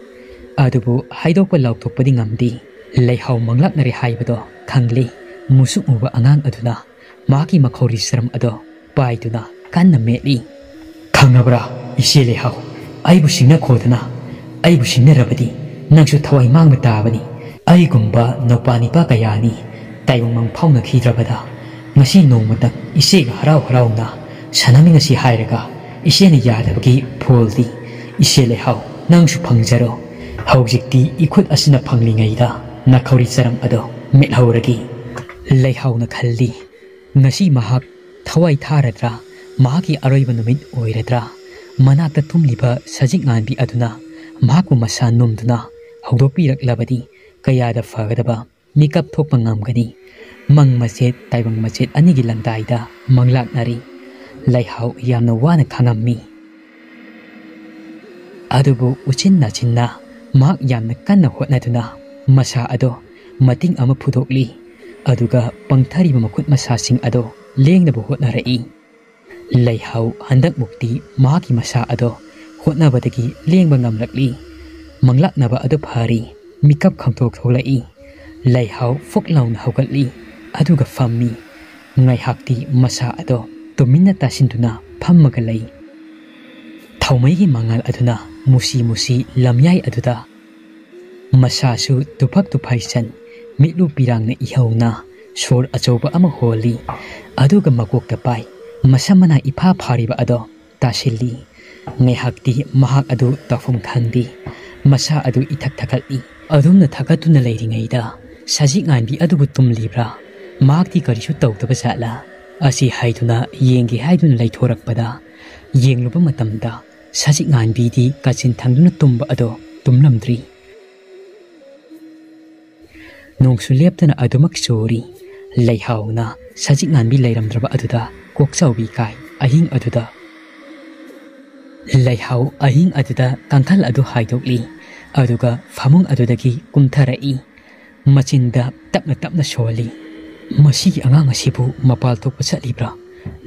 ꯑꯗꯨꯕꯨ ꯍꯥꯏꯗꯣꯛꯄ ꯂꯥꯎꯊꯣꯛꯄꯗꯤ ꯉꯝꯗꯦ꯫ ꯂꯩꯍꯥꯎ ꯃꯪꯂꯥꯛꯅꯔꯦ ꯍꯥꯏꯕꯗꯣ ꯈꯪꯂꯤ꯫ ꯃꯨꯁꯨꯛ ꯃꯨꯕ ꯑꯉꯥꯡ ꯑꯗꯨꯅ ꯃꯍꯥꯛꯀꯤ ꯃꯈꯧꯔꯤ ꯆꯔꯝ ꯑꯗꯣ ꯄꯥꯏꯗꯨꯅ ꯀꯟꯅ ꯃꯦꯠꯂꯤ꯫ "ꯈꯪꯉꯕ꯭ꯔꯥ, ꯏꯆꯦ ꯂꯩꯍꯥꯎ? ꯑꯩꯕꯨ ꯁꯤꯡꯅꯈꯣꯗꯅ, ꯑꯩꯕꯨ ꯁꯤꯡꯅꯔꯕꯗꯤ ꯅꯪꯁꯨ ꯊꯋꯥꯏ ꯃꯥꯡꯕ ꯇꯥꯕꯅꯤ꯫ ꯑꯩꯒꯨꯝꯕ ꯅꯨꯄꯥ ꯅꯤꯄꯥ ꯀꯌꯥꯅꯤ ꯇꯥꯏꯕꯪ ꯃꯪ ꯐꯥꯎꯅꯈꯤꯗ꯭ꯔꯕꯗ, ꯉꯁꯤ ꯅꯣꯡꯃꯇꯪ ꯏꯆꯦꯒ ꯍꯔꯥꯎ ꯍꯔꯥꯎꯅ ꯁꯥꯟꯅꯃꯤꯟꯅꯁꯤ ꯍꯥꯏꯔꯒ ꯏꯆꯦꯅ ꯌꯥꯗꯕꯒꯤ ꯐꯣꯜꯗꯤ꯫ ꯏꯆꯦ ꯂꯩꯍꯥꯎ, ꯅꯪꯁꯨ ꯐꯪꯖꯔꯣ꯫ ꯍꯧꯖꯤꯛꯇꯤ ꯏꯈꯨꯠ ꯑꯁꯤꯅ ꯐꯪꯂꯤꯉꯩꯗ ꯅꯈꯧꯔꯤ ꯆꯔꯝ ꯑꯗꯣ ꯃꯦꯠꯍꯧꯔꯒꯦ꯫" ꯂꯩꯍꯥꯎꯅ ꯈꯜꯂꯤ, ꯉꯁꯤ ꯃꯍꯥꯛ ꯊꯋꯥꯏ ꯊꯥꯔꯗ꯭ꯔꯥ? ꯃꯍꯥꯛꯀꯤ ꯑꯔꯣꯏꯕ ꯅꯨꯃꯤꯠ ꯑꯣꯏꯔꯗ꯭ꯔꯥ? ꯃꯅꯥꯛꯇ ꯇꯨꯝꯂꯤꯕ ꯁꯖꯤꯛ ꯉꯥꯟꯕꯤ ꯑꯗꯨꯅ ꯃꯍꯥꯛꯄꯨ ꯃꯁꯥ ꯅꯣꯝꯗꯨꯅ ꯍꯧꯗꯣꯛꯄꯤꯔꯛꯂꯕꯗꯤ ꯀꯌꯥꯗ ꯐꯒꯗꯕ꯫ ꯃꯤꯀꯞ ꯊꯣꯛꯄ ꯉꯝꯒꯅꯤ꯫ ꯃꯪ ꯃꯆꯦꯠ ꯇꯥꯏꯕꯪ ꯃꯆꯦꯠ ꯑꯅꯤꯒꯤ ꯂꯪꯗꯥꯏꯗ ꯃꯪꯂꯥꯛꯅꯔꯤ꯫ ꯂꯩꯍꯥꯎ ꯌꯥꯝꯅ ꯋꯥꯅ ꯈꯥꯡꯉꯝꯃꯤ꯫ ꯑꯗꯨꯕꯨ ꯎꯆꯤꯟ ꯅꯥꯆꯤꯟꯅ ꯃꯍꯥꯛ ꯌꯥꯝꯅ ꯀꯟꯅ ꯍꯣꯠꯅꯗꯨꯅ ꯃꯁꯥ ꯑꯗꯣ ꯃꯇꯤꯡ ꯑꯃ ꯐꯨꯗꯣꯛꯂꯤ꯫ ꯑꯗꯨꯒ ꯄꯪꯊꯔꯤꯕ ꯃꯈꯨꯠ ꯃꯁꯥꯁꯤꯡ ꯑꯗꯣ ꯂꯦꯡꯅꯕ ꯍꯣꯠꯅꯔꯛꯏ꯫ ꯂꯩꯍꯥꯎ ꯍꯟꯗꯛꯃꯨꯛꯇꯤ ꯃꯍꯥꯛꯀꯤ ꯃꯁꯥ ꯑꯗꯣ ꯍꯣꯠꯅꯕꯗꯒꯤ ꯂꯦꯡꯕ ꯉꯝꯂꯛꯂꯤ꯫ ꯃꯪꯂꯥꯛꯅꯕ ꯑꯗꯨ ꯐꯔꯤ꯫ ꯃꯤꯀꯞ ꯈꯪꯊꯣꯛ ꯊꯣꯛꯂꯛꯏ꯫ ꯂꯩꯍꯥꯎ ꯐꯨꯛ ꯂꯥꯎꯅ ꯍꯧꯒꯠꯂꯤ꯫ ꯑꯗꯨꯒ ꯐꯝꯃꯤ꯫ ꯉꯥꯏꯍꯥꯛꯇꯤ ꯃꯁꯥ ꯑꯗꯣ ꯇꯨꯃꯤꯟꯅ ꯇꯥꯁꯤꯟꯗꯨꯅ ꯐꯝꯃꯒ ꯂꯩ꯫ ꯊꯥꯎꯃꯩꯒꯤ ꯃꯉꯥꯜ ꯑꯗꯨꯅ ꯃꯨꯁꯤ ꯃꯨꯁꯤ ꯂꯝꯌꯥꯏ ꯑꯗꯨꯗ ꯃꯁꯥꯁꯨ ꯇꯨꯐꯛ ꯇꯨꯐꯥꯏꯁꯟ, ꯃꯤꯠꯂꯨ ꯄꯤꯔꯥꯡꯅ ꯏꯍꯧꯅ ꯁꯣꯔ ꯑꯆꯧꯕ ꯑꯃ ꯍꯣꯜꯂꯤ꯫ ꯑꯗꯨꯒ ꯃꯀꯣꯛꯇ ꯄꯥꯏ꯫ ꯃꯁꯝ ꯃꯅꯥ ꯏꯐꯥ ꯐꯥꯔꯤꯕ ꯑꯗꯣ ꯇꯥꯁꯤꯜꯂꯤ꯫ ꯉꯥꯏꯍꯥꯛꯇꯤ ꯃꯍꯥꯛ ꯑꯗꯨ ꯇꯧꯐꯝ ꯈꯪꯗꯦ꯫ ꯃꯁꯥ ꯑꯗꯨ ꯏꯊꯛ ꯊꯛꯀꯠꯂꯤ꯫ ꯑꯗꯨꯝꯅ ꯊꯛꯀꯠꯇꯨꯅ ꯂꯩꯔꯤꯉꯩꯗ ꯁꯖꯤꯛ ꯉꯥꯟꯕꯤ ꯑꯗꯨꯕꯨ ꯇꯨꯝꯂꯤꯕ꯭ꯔꯥ? ꯃꯍꯥꯛꯇꯤ ꯀꯔꯤꯁꯨ ꯇꯧꯗꯕ ꯖꯥꯠꯂꯥ? ꯑꯁꯤ ꯍꯥꯏꯗꯨꯅ ꯌꯦꯡꯒꯦ ꯍꯥꯏꯗꯨꯅ ꯂꯩꯊꯣꯔꯛꯄꯗ, ꯌꯦꯡꯂꯨꯕ ꯃꯇꯝꯗ ꯁꯖꯤꯛ ꯉꯥꯟꯕꯤꯗꯤ ꯀꯥꯆꯤꯟ ꯊꯪꯗꯨꯅ ꯇꯨꯝꯕ ꯑꯗꯣ ꯇꯨꯝꯂꯝꯗ꯭ꯔꯤ꯫ ꯅꯣꯡꯁꯨ ꯂꯦꯞꯇꯅ ꯑꯗꯨꯃꯛ ꯆꯨꯔꯤ꯫ ꯂꯩꯍꯥꯎꯅ ꯁꯖꯤꯛ ꯉꯥꯟꯕꯤ ꯂꯩꯔꯝꯗ꯭ꯔꯕ ꯑꯗꯨꯗ ꯀꯣꯛꯆꯥꯎꯕꯤ ꯀꯥꯏ꯫ ꯑꯍꯤꯡ ꯑꯗꯨꯗ ꯂꯩꯍꯥꯎ ꯑꯍꯤꯡ ꯑꯗꯨꯗ ꯀꯥꯡꯈꯜ ꯑꯗꯨ ꯍꯥꯏꯗꯣꯛꯂꯤ꯫ ꯑꯗꯨꯒ ꯐꯃꯨꯡ ꯑꯗꯨꯗꯒꯤ ꯀꯨꯝꯊꯔꯛꯏ꯫ ꯃꯆꯤꯟꯗ ꯇꯞꯅ ꯇꯞꯅ ꯁꯣꯜꯂꯤ꯫ "ꯃꯁꯤꯒꯤ ꯑꯉꯥꯡ ꯑꯁꯤꯕꯨ ꯃꯄꯥꯜ ꯊꯣꯛꯄ ꯆꯠꯂꯤꯕ꯭ꯔꯥ?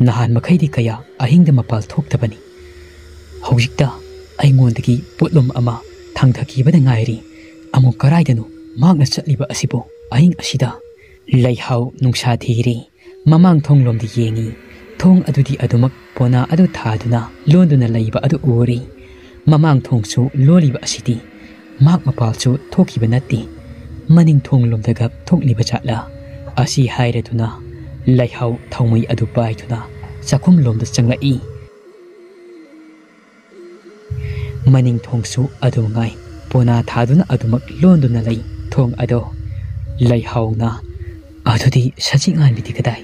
ꯅꯍꯥꯟ ꯃꯈꯩꯗꯤ ꯀꯌꯥ ꯑꯍꯤꯡꯗ ꯃꯄꯥꯜ ꯊꯣꯛꯇꯕꯅꯤ꯫ ꯍꯧꯖꯤꯛꯇ ꯑꯩꯉꯣꯟꯗꯒꯤ ꯄꯣꯠꯂꯨꯝ ꯑꯃ ꯊꯥꯡꯊꯈꯤꯕꯗ ꯉꯥꯏꯔꯤ꯫ ꯑꯃꯨꯛ ꯀꯔꯥꯏꯗꯅꯣ ꯃꯍꯥꯛꯅ ꯆꯠꯂꯤꯕ ꯑꯁꯤꯕꯨ ꯑꯍꯤꯡ ꯑꯁꯤꯗ? ꯂꯩꯍꯥꯎ ꯅꯨꯡꯁꯥ ꯊꯤꯔꯤ꯫ ꯃꯃꯥꯡ ꯊꯣꯡꯂꯣꯝꯗ ꯌꯦꯡꯉꯤ꯫ ꯊꯣꯡ ꯑꯗꯨꯗꯤ ꯑꯗꯨꯃꯛ ꯄꯣꯅꯥ ꯑꯗꯨ ꯊꯥꯗꯨꯅ ꯂꯣꯟꯗꯨꯅ ꯂꯩꯕ ꯑꯗꯨ ꯎꯔꯤ꯫ ꯃꯃꯥꯡ ꯊꯣꯡꯁꯨ ꯂꯣꯜꯂꯤꯕ ꯑꯁꯤꯗꯤ ꯃꯍꯥꯛ ꯃꯄꯥꯜꯁꯨ ꯊꯣꯛꯈꯤꯕ ꯅꯠꯇꯦ꯫ ꯃꯅꯤꯡ ꯊꯣꯡꯂꯣꯝꯗꯒ ꯊꯣꯛꯂꯤꯕ ꯖꯥꯠꯂ? ꯑꯁꯤ ꯍꯥꯏꯔꯗꯨꯅ ꯂꯩꯍꯥꯎ ꯊꯥꯎꯃꯩ ꯑꯗꯨ ꯄꯥꯏꯗꯨꯅ ꯆꯥꯛꯈꯨꯝꯂꯣꯝꯗ ꯆꯪꯂꯛꯏ꯫ ꯃꯅꯤꯡ ꯊꯣꯡꯁꯨ ꯑꯗꯨꯝ ꯉꯥꯏ꯫ ꯄꯣꯅꯥ ꯊꯥꯗꯨꯅ ꯑꯗꯨꯃꯛ ꯂꯣꯟꯗꯨꯅ ꯂꯩ ꯊꯣꯡ ꯑꯗꯣ꯫ ꯂꯩꯍꯥꯎꯅ, "ꯑꯗꯨꯗꯤ ꯁꯖꯤꯛ ꯉꯥꯟꯕꯤꯗꯤ ꯀꯗꯥꯏ?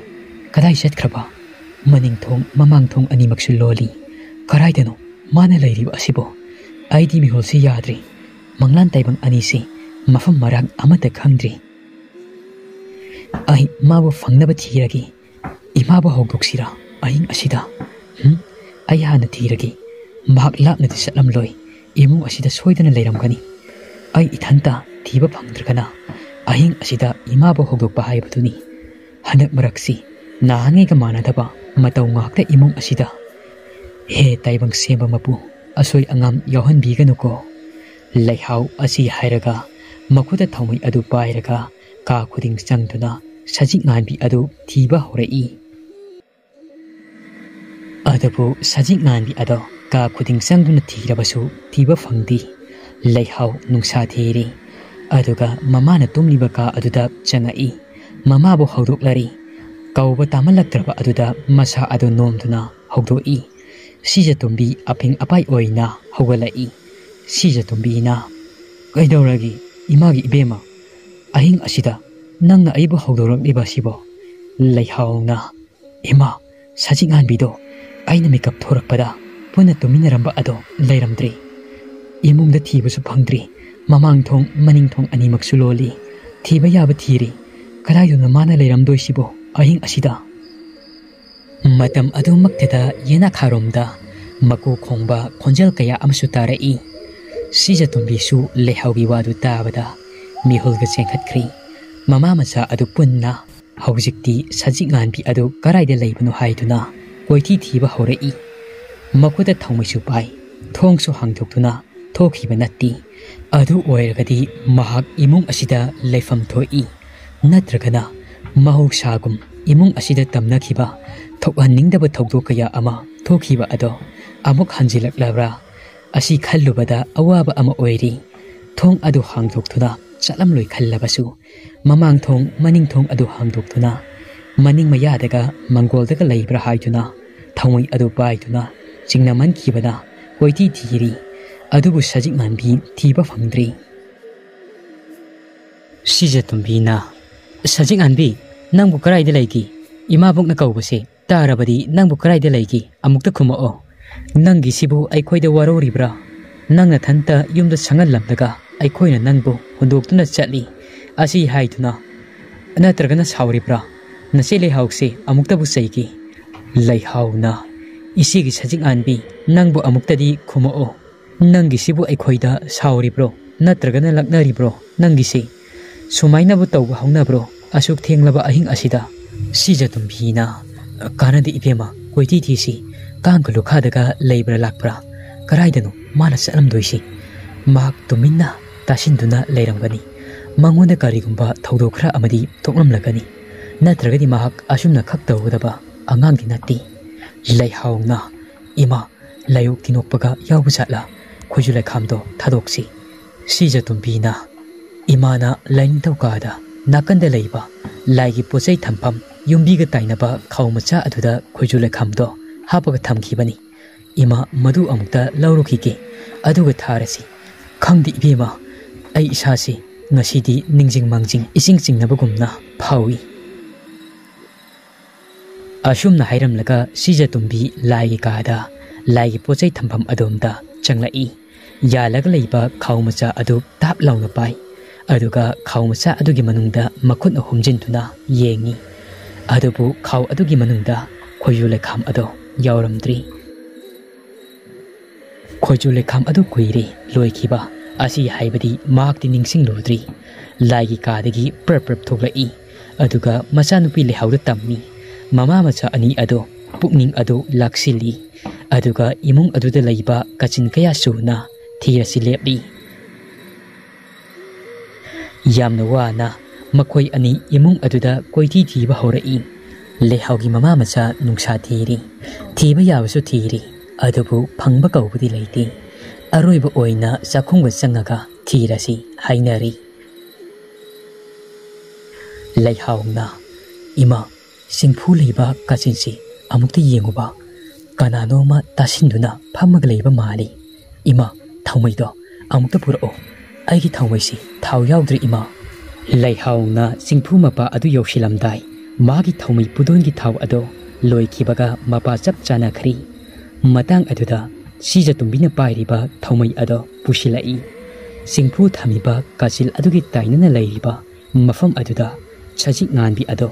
ꯀꯗꯥꯏ ꯆꯠꯈ꯭ꯔꯕ? ꯃꯅꯤꯡ ꯊꯣꯡ, ꯃꯃꯥꯡ ꯊꯣꯡ ꯑꯅꯤꯃꯛꯁꯨ ꯂꯣꯜꯂꯤ꯫ ꯀꯗꯥꯏꯗꯅꯣ ꯃꯥꯅ ꯂꯩꯔꯤꯕ ꯑꯁꯤꯕꯣ? ꯑꯩꯗꯤ ꯃꯤꯍꯨꯜꯁꯤ ꯌꯥꯗ꯭ꯔꯤ꯫ ꯃꯪꯂꯥꯟ ꯇꯥꯏꯕꯪ ꯑꯅꯤꯁꯤ ꯃꯐꯝ ꯃꯔꯥꯡ ꯑꯃꯠꯇ ꯈꯪꯗ꯭ꯔꯤ꯫ ꯑꯩ ꯃꯥꯕꯨ ꯐꯪꯅꯕ ꯊꯤꯔꯒꯦ꯫ ꯏꯃꯥꯕꯨ ꯍꯧꯗꯣꯛꯁꯤꯔꯥ ꯑꯍꯤꯡ ꯑꯁꯤꯗ? ꯍꯨꯝ? ꯑꯩ ꯍꯥꯟꯅ ꯊꯤꯔꯒꯦ꯫ ꯃꯍꯥꯛ ꯂꯥꯞꯅꯗꯤ ꯆꯠꯂꯝꯂꯣꯏ꯫ ꯏꯃꯨꯡ ꯑꯁꯤꯗ ꯁꯣꯏꯗꯅ ꯂꯩꯔꯝꯒꯅꯤ꯫ ꯑꯩ ꯏꯊꯟꯇ ꯊꯤꯕ ꯐꯪꯗ꯭ꯔꯒꯅ ꯑꯍꯤꯡ ꯑꯁꯤꯗ ꯏꯃꯥꯕꯨ ꯍꯧꯗꯣꯛꯄ ꯍꯥꯏꯕꯗꯨꯅꯤ꯫ ꯍꯟꯗꯛ ꯃꯔꯛꯁꯤ ꯅꯍꯥꯟꯉꯩꯒ ꯃꯥꯟꯅꯗꯕ ꯃꯇꯧ ꯉꯥꯛꯇ ꯏꯃꯨꯡ ꯑꯁꯤꯗ꯫ ꯍꯦ ꯇꯥꯏꯕꯪ ꯁꯦꯝꯕ ꯃꯄꯨ, ꯑꯁꯣꯏ ꯑꯉꯥꯝ ꯌꯥꯎꯍꯟꯕꯤꯒꯅꯨꯀꯣ꯫" ꯂꯩꯍꯥꯎ ꯑꯁꯤ ꯍꯥꯏꯔꯒ ꯃꯈꯨꯠꯇ ꯊꯥꯎꯃꯩ ꯑꯗꯨ ꯄꯥꯏꯔꯒ ꯀꯥ ꯈꯨꯗꯤꯡ ꯆꯪꯗꯨꯅ ꯁꯖꯤꯛ ꯉꯥꯟꯕꯤ ꯑꯗꯨ ꯊꯤꯕ ꯍꯧꯔꯛꯏ꯫ ꯑꯗꯨꯕꯨ ꯁꯖꯤꯛ ꯉꯥꯟꯕꯤ ꯑꯗꯣ ꯀꯥ ꯈꯨꯗꯤꯡ ꯆꯪꯗꯨꯅ ꯊꯤꯔꯕꯁꯨ ꯊꯤꯕ ꯐꯪꯗꯦ꯫ ꯂꯩꯍꯥꯎ ꯅꯨꯡꯁꯥ ꯊꯤꯔꯤ꯫ ꯑꯗꯨꯒ ꯃꯃꯥꯅ ꯇꯨꯝꯂꯤꯕ ꯀꯥ ꯑꯗꯨꯗ ꯆꯪꯉꯛꯏ꯫ ꯃꯃꯥꯕꯨ ꯍꯧꯗꯣꯛꯂꯔꯤ꯫ ꯀꯧꯕ ꯇꯥꯃꯜꯂꯛꯇ꯭ꯔꯕ ꯑꯗꯨꯗ ꯃꯁꯥ ꯑꯗꯨ ꯅꯣꯝꯗꯨꯅ ꯍꯧꯗꯣꯛꯏ꯫ ꯁꯤꯖꯇꯣꯝꯕꯤ ꯑꯐꯤꯡ ꯑꯄꯥꯏ ꯑꯣꯏꯅ ꯍꯧꯒꯠꯂꯛꯏ꯫ ꯁꯤꯖꯇꯣꯝꯕꯤꯅ, "ꯀꯩꯗꯧꯔꯒꯦ, ꯏꯃꯥꯒꯤ ꯏꯕꯦꯝꯃ? ꯑꯍꯤꯡ ꯑꯁꯤꯗ ꯅꯪꯅ ꯑꯩꯕꯨ ꯍꯧꯗꯣꯔꯛꯂꯤꯕ ꯑꯁꯤꯕꯣ?" ꯂꯩꯍꯥꯎꯅ, "ꯏꯃꯥ, ꯁꯖꯤꯛ ꯉꯥꯟꯕꯤꯗꯣ ꯑꯩꯅ ꯃꯤꯀꯞ ꯊꯣꯔꯛꯄꯗ ꯄꯨꯟꯅ ꯇꯨꯃꯤꯟꯅꯔꯝꯕ ꯑꯗꯣ ꯂꯩꯔꯝꯗ꯭ꯔꯦ꯫ ꯏꯃꯨꯡꯗ ꯊꯤꯕꯁꯨ ꯐꯪꯗ꯭ꯔꯤ꯫ ꯃꯃꯥꯡ ꯊꯣꯡ, ꯃꯅꯤꯡ ꯊꯣꯡ ꯑꯅꯤꯃꯛꯁꯨ ꯂꯣꯜꯂꯤ꯫ ꯊꯤꯕ ꯌꯥꯕ ꯊꯤꯔꯤ꯫ ꯀꯗꯥꯏꯗꯅꯣ ꯃꯥꯅ ꯂꯩꯔꯝꯗꯣꯏꯁꯤꯕꯣ ꯑꯍꯤꯡ ꯑꯁꯤꯗ?" ꯃꯇꯝ ꯑꯗꯨꯃꯛꯇꯗ ꯌꯦꯅꯥꯈꯥꯔꯣꯝꯗ ꯃꯀꯨ ꯈꯣꯡꯕ ꯈꯣꯟꯖꯦꯜ ꯀꯌꯥ ꯑꯃꯁꯨ ꯇꯥꯔꯛꯏ꯫ ꯁꯤꯖꯇꯣꯝꯕꯤꯁꯨ ꯂꯩꯍꯥꯎꯒꯤ ꯋꯥꯗꯨ ꯇꯥꯕꯗ ꯃꯤꯍꯨꯜꯒ ꯆꯦꯟꯈꯠꯈ꯭ꯔꯤ꯫ ꯃꯃꯥ ꯃꯆꯥ ꯑꯗꯨ ꯄꯨꯟꯅ ꯍꯧꯖꯤꯛꯇꯤ ꯁꯖꯤꯛ ꯉꯥꯟꯕꯤ ꯑꯗꯨ ꯀꯗꯥꯏꯗ ꯂꯩꯕꯅꯣ ꯍꯥꯏꯗꯨꯅ ꯀꯣꯏꯊꯤ ꯊꯤꯕ ꯍꯧꯔꯛꯏ꯫ ꯃꯈꯨꯠꯇ ꯊꯥꯎꯃꯩꯁꯨ ꯄꯥꯏ, ꯊꯣꯡꯁꯨ ꯍꯥꯡꯗꯣꯛꯇꯨꯅ ꯊꯣꯛꯈꯤꯕ ꯅꯠꯇꯦ꯫ ꯑꯗꯨ ꯑꯣꯏꯔꯒꯗꯤ ꯃꯍꯥꯛ ꯏꯃꯨꯡ ꯑꯁꯤꯗ ꯂꯩꯐꯝ ꯊꯣꯛꯏ, ꯅꯠꯇ꯭ꯔꯒꯅ ꯃꯍꯧꯁꯥꯒꯨꯝ ꯏꯃꯨꯡ ꯑꯁꯤꯗ ꯇꯝꯅꯈꯤꯕ ꯊꯣꯛꯍꯟꯅꯤꯡꯗꯕ ꯊꯧꯗꯣꯛ ꯀꯌꯥ ꯑꯃ ꯊꯣꯛꯈꯤꯕ ꯑꯗꯣ ꯑꯃꯨꯛ ꯍꯟꯖꯤꯜꯂꯛꯂꯕ꯭ꯔꯥ? ꯑꯁꯤ ꯈꯜꯂꯨꯕꯗ ꯑꯋꯥꯕ ꯑꯃ ꯑꯣꯏꯔꯤ꯫ ꯊꯣꯡ ꯑꯗꯨ ꯍꯥꯡꯗꯣꯛꯇꯨꯅ ꯆꯠꯂꯝꯂꯣꯏ ꯈꯜꯂꯕꯁꯨ, ꯃꯃꯥꯡ ꯊꯣꯡ, ꯃꯅꯤꯡ ꯊꯣꯡ ꯑꯗꯨ ꯍꯥꯡꯗꯣꯛꯇꯨꯅ, ꯃꯅꯤꯡ ꯃꯌꯥꯗꯒ ꯃꯪꯒꯣꯜꯗꯒ ꯂꯩꯕ꯭ꯔꯥ ꯍꯥꯏꯗꯨꯅ ꯊꯥꯎꯃꯩ ꯑꯗꯨ ꯄꯥꯏꯗꯨꯅ ꯆꯤꯡꯅꯃꯟꯈꯤꯕꯅ ꯀꯣꯏꯊꯤ ꯊꯤꯔꯤ꯫ ꯑꯗꯨꯕꯨ ꯁꯖꯤꯛ ꯉꯥꯟꯕꯤ ꯊꯤꯕ ꯐꯪꯗ꯭ꯔꯤ꯫ ꯁꯤꯖꯇꯣꯝꯕꯤꯅ, "ꯁꯖꯤꯛ ꯉꯥꯟꯕꯤ, ꯅꯪꯕꯨ ꯀꯗꯥꯏꯗ ꯂꯩꯒꯦ? ꯏꯃꯥꯕꯣꯛꯅ ꯀꯧꯕꯁꯦ ꯇꯥꯔꯕꯗꯤ ꯅꯪꯕꯨ ꯀꯗꯥꯏꯗ ꯂꯩꯒꯦ? ꯑꯃꯨꯛꯇ ꯈꯨꯝꯃꯛꯑꯣ꯫ ꯅꯪꯒꯤꯁꯤꯕꯨ ꯑꯩꯈꯣꯏꯗ ꯋꯥꯔꯧꯔꯤꯕ꯭ꯔꯥ? ꯅꯪ ꯅꯊꯟꯇ ꯌꯨꯝꯗ ꯁꯪꯍꯜꯂꯝꯂꯒ ꯑꯩꯈꯣꯏꯅ ꯅꯪꯕꯨ ꯍꯨꯟꯗꯣꯛꯇꯨꯅ ꯆꯠꯂꯤ ꯑꯁꯤ ꯍꯥꯏꯗꯨꯅ꯫ ꯅꯠꯇ꯭ꯔꯒꯅ ꯁꯥꯎꯔꯤꯕ꯭ꯔꯥ? ꯅꯆꯦ ꯂꯩꯍꯥꯎꯁꯦ ꯑꯃꯨꯛꯇꯕꯨ ꯆꯩꯒꯦ꯫" ꯂꯩꯍꯥꯎꯅ, "ꯏꯆꯦꯒꯤ ꯁꯖꯤꯛ ꯉꯥꯟꯕꯤ, ꯅꯪꯕꯨ ꯑꯃꯨꯛꯇꯗꯤ ꯈꯨꯝꯃꯛꯑꯣ꯫ ꯅꯪꯒꯤꯁꯤꯕꯨ ꯑꯩꯈꯣꯏꯗ ꯁꯥꯎꯔꯤꯕ꯭ꯔꯣ? ꯅꯠꯇ꯭ꯔꯒꯅ ꯂꯛꯅꯔꯤꯕ꯭ꯔꯣ ꯅꯪꯒꯤꯁꯤ? ꯁꯨꯃꯥꯏꯅꯕꯨ ꯇꯧꯕ ꯍꯧꯅꯕ꯭ꯔꯣ ꯑꯁꯨꯛ ꯊꯦꯡꯂꯕ ꯑꯍꯤꯡ ꯑꯁꯤꯗ?" ꯁꯤꯖꯇꯣꯝꯕꯤꯅ, "ꯀꯥꯟꯅꯗꯦ ꯏꯕꯦꯝꯃ, ꯀꯣꯏꯊꯤ ꯊꯤꯁꯤ꯫ ꯀꯥꯡꯒ ꯂꯨꯈꯥꯗꯒ ꯂꯩꯕ꯭ꯔꯥ ꯂꯥꯛꯄ꯭ꯔꯥ? ꯀꯗꯥꯏꯗꯅꯣ ꯃꯥꯅ ꯆꯠꯂꯝꯗꯣꯏꯁꯤ? ꯃꯍꯥꯛ ꯇꯨꯃꯤꯟꯅ ꯇꯥꯁꯤꯟꯗꯨꯅ ꯂꯩꯔꯝꯒꯅꯤ꯫ ꯃꯉꯣꯟꯗ ꯀꯔꯤꯒꯨꯝꯕ ꯊꯧꯗꯣꯛ ꯈꯔ ꯑꯃꯗꯤ ꯊꯣꯛꯂꯝꯂꯒꯅꯤ꯫ ꯅꯠꯇ꯭ꯔꯒꯗꯤ ꯃꯍꯥꯛ ꯑꯁꯨꯝꯅ ꯈꯛ ꯇꯧꯒꯗꯕ ꯑꯉꯥꯡꯗꯤ ꯅꯠꯇꯦ꯫" ꯂꯩꯍꯥꯎꯅ, "ꯏꯃꯥ, ꯂꯥꯏꯑꯣꯛꯇꯤ ꯅꯣꯛꯄꯒ ꯌꯥꯎꯕ ꯖꯥꯠꯂꯥ? ꯈꯣꯏꯖꯨ ꯂꯩꯈꯥꯝꯗꯣ ꯊꯥꯗꯣꯛꯁꯤ꯫" ꯁꯤꯖꯇꯣꯝꯕꯤꯅ, "ꯏꯃꯥꯅ ꯂꯥꯏꯅꯤꯡꯊꯧ ꯀꯥꯗ ꯅꯥꯀꯟꯗ ꯂꯩꯕ ꯂꯥꯏꯒꯤ ꯄꯣꯠꯆꯩ ꯊꯝꯐꯝ ꯌꯨꯝꯕꯤꯒ ꯇꯥꯏꯅꯕ ꯈꯥꯎ ꯃꯆꯥ ꯑꯗꯨꯗ ꯈꯣꯏꯖꯨ ꯂꯩꯈꯥꯝꯗꯣ ꯍꯥꯞꯄꯒ ꯊꯝꯈꯤꯕꯅꯤ꯫ ꯏꯃꯥ, ꯃꯗꯨ ꯑꯃꯨꯛꯇ ꯂꯧꯔꯨꯈꯤꯒꯦ, ꯑꯗꯨꯒ ꯊꯥꯔꯁꯤ꯫ ꯈꯪꯗꯦ ꯏꯕꯦꯝꯃ, ꯑꯩ ꯏꯁꯥꯁꯤ ꯉꯁꯤꯗꯤ ꯅꯤꯡꯖꯤꯡ ꯃꯥꯡꯖꯤꯡ ꯏꯆꯤꯡ ꯆꯤꯡꯅꯕꯒꯨꯝꯅ ꯐꯥꯎꯏ꯫" ꯑꯁꯨꯝꯅ ꯍꯥꯏꯔꯝꯂꯒ ꯁꯤꯖꯇꯣꯝꯕꯤ ꯂꯥꯏꯒꯤ ꯀꯥꯗ, ꯂꯥꯏꯒꯤ ꯄꯣꯠꯆꯩ ꯊꯝꯐꯝ ꯑꯗꯣꯝꯗ ꯆꯪꯂꯛꯏ꯫ ꯌꯥꯜꯂꯒ ꯂꯩꯕ ꯈꯥꯎ ꯃꯆꯥ ꯑꯗꯨ ꯇꯥꯞ ꯂꯥꯎꯅ ꯄꯥꯏ꯫ ꯑꯗꯨꯒ ꯈꯥꯎ ꯃꯆꯥ ꯑꯗꯨꯒꯤ ꯃꯅꯨꯡꯗ ꯃꯈꯨꯠꯅ ꯍꯨꯝꯖꯤꯟꯗꯨꯅ ꯌꯦꯡꯉꯤ꯫ ꯑꯗꯨꯕꯨ ꯈꯥꯎ ꯑꯗꯨꯒꯤ ꯃꯅꯨꯡꯗ ꯈꯣꯏꯖꯨ ꯂꯩꯈꯥꯝ ꯑꯗꯣ ꯌꯥꯎꯔꯝꯗ꯭ꯔꯤ꯫ ꯈꯣꯏꯖꯨ ꯂꯩꯈꯥꯝ ꯑꯗꯨ ꯀꯨꯏꯔꯦ ꯂꯣꯏꯈꯤꯕ꯫ ꯑꯁꯤ ꯍꯥꯏꯕꯗꯤ ꯃꯍꯥꯛꯇꯤ ꯅꯤꯡꯁꯤꯡꯂꯨꯗ꯭ꯔꯤ꯫ ꯂꯥꯏꯒꯤ ꯀꯥꯗꯒꯤ ꯄ꯭ꯔꯞ ꯄ꯭ꯔꯞ ꯊꯣꯛꯂꯛꯏ꯫ ꯑꯗꯨꯒ ꯃꯆꯥꯅꯨꯄꯤ ꯂꯩꯍꯥꯎꯗ ꯇꯝꯃꯤ꯫ ꯃꯃꯥ ꯃꯆꯥ ꯑꯅꯤ ꯑꯗꯣ ꯄꯨꯛꯅꯤꯡ ꯑꯗꯨ ꯂꯥꯛꯁꯤꯜꯂꯤ꯫ ꯑꯗꯨꯒ ꯏꯃꯨꯡ ꯑꯗꯨꯗ ꯂꯩꯕ ꯀꯥꯆꯤꯟ ꯀꯌꯥ ꯁꯨꯅ ꯊꯤꯔꯁꯤ ꯂꯦꯞꯂꯤ꯫ ꯌꯥꯝꯅ ꯋꯥꯅ ꯃꯈꯣꯏ ꯑꯅꯤ ꯏꯃꯨꯡ ꯑꯗꯨꯗ ꯀꯣꯏꯊꯤ ꯊꯤꯕ ꯍꯧꯔꯛꯏ꯫ ꯂꯩꯍꯥꯎꯒꯤ ꯃꯃꯥ ꯃꯆꯥ ꯅꯨꯡꯁꯥ ꯊꯤꯔꯤ꯫ ꯊꯤꯕ ꯌꯥꯕꯁꯨ ꯊꯤꯔꯤ, ꯑꯗꯨꯕꯨ ꯐꯪꯕ ꯀꯧꯕꯗꯤ ꯂꯩꯇꯦ꯫ ꯑꯔꯣꯏꯕ ꯑꯣꯏꯅ ꯆꯥꯛꯈꯨꯝꯒ ꯆꯪꯉꯒ ꯊꯤꯔꯁꯤ ꯍꯥꯏꯅꯔꯤ꯫ ꯂꯩꯍꯥꯎꯅ, "ꯏꯃꯥ, ꯆꯤꯡꯐꯨ ꯂꯩꯕ ꯀꯥꯆꯤꯟꯁꯤ ꯑꯃꯨꯛꯇ ꯌꯦꯡꯉꯨꯕ꯫ ꯀꯅꯥꯅꯣꯃ ꯇꯥꯁꯤꯟꯗꯨꯅ ꯐꯝꯃꯒ ꯂꯩꯕ ꯃꯥꯜꯂꯤ꯫ ꯏꯃꯥ, ꯊꯥꯎꯃꯩꯗꯣ ꯑꯃꯨꯛꯇ ꯄꯨꯔꯛꯑꯣ꯫ ꯑꯩꯒꯤ ꯊꯥꯎꯃꯩꯁꯤ ꯊꯥꯎ ꯌꯥꯎꯗ꯭ꯔꯦ, ꯏꯃꯥ꯫" ꯂꯩꯍꯥꯎꯅ ꯆꯤꯡꯐꯨ ꯃꯄꯥ ꯑꯗꯨ ꯌꯧꯁꯤꯜꯂꯝꯗꯥꯏ, ꯃꯥꯒꯤ ꯊꯥꯎꯃꯩ ꯄꯨꯗꯣꯟꯒꯤ ꯊꯥꯎ ꯑꯗꯣ ꯂꯣꯏꯈꯤꯕꯒ ꯃꯄꯥ ꯆꯞ ꯆꯥꯅꯈ꯭ꯔꯤ꯫ ꯃꯇꯥꯡ ꯑꯗꯨꯗ ꯁꯤꯖꯇꯣꯝꯕꯤꯅ ꯄꯥꯏꯔꯤꯕ ꯊꯥꯎꯃꯩ ꯑꯗꯣ ꯄꯨꯁꯤꯜꯂꯛꯏ꯫ ꯆꯤꯡꯐꯨ ꯊꯝꯃꯤꯕ ꯀꯥꯆꯤꯜ ꯑꯗꯨꯒꯤ ꯇꯥꯏꯅꯅ ꯂꯩꯔꯤꯕ ꯃꯐꯝ ꯑꯗꯨꯗ ꯁꯖꯤꯛ ꯉꯥꯟꯕꯤ ꯑꯗꯣ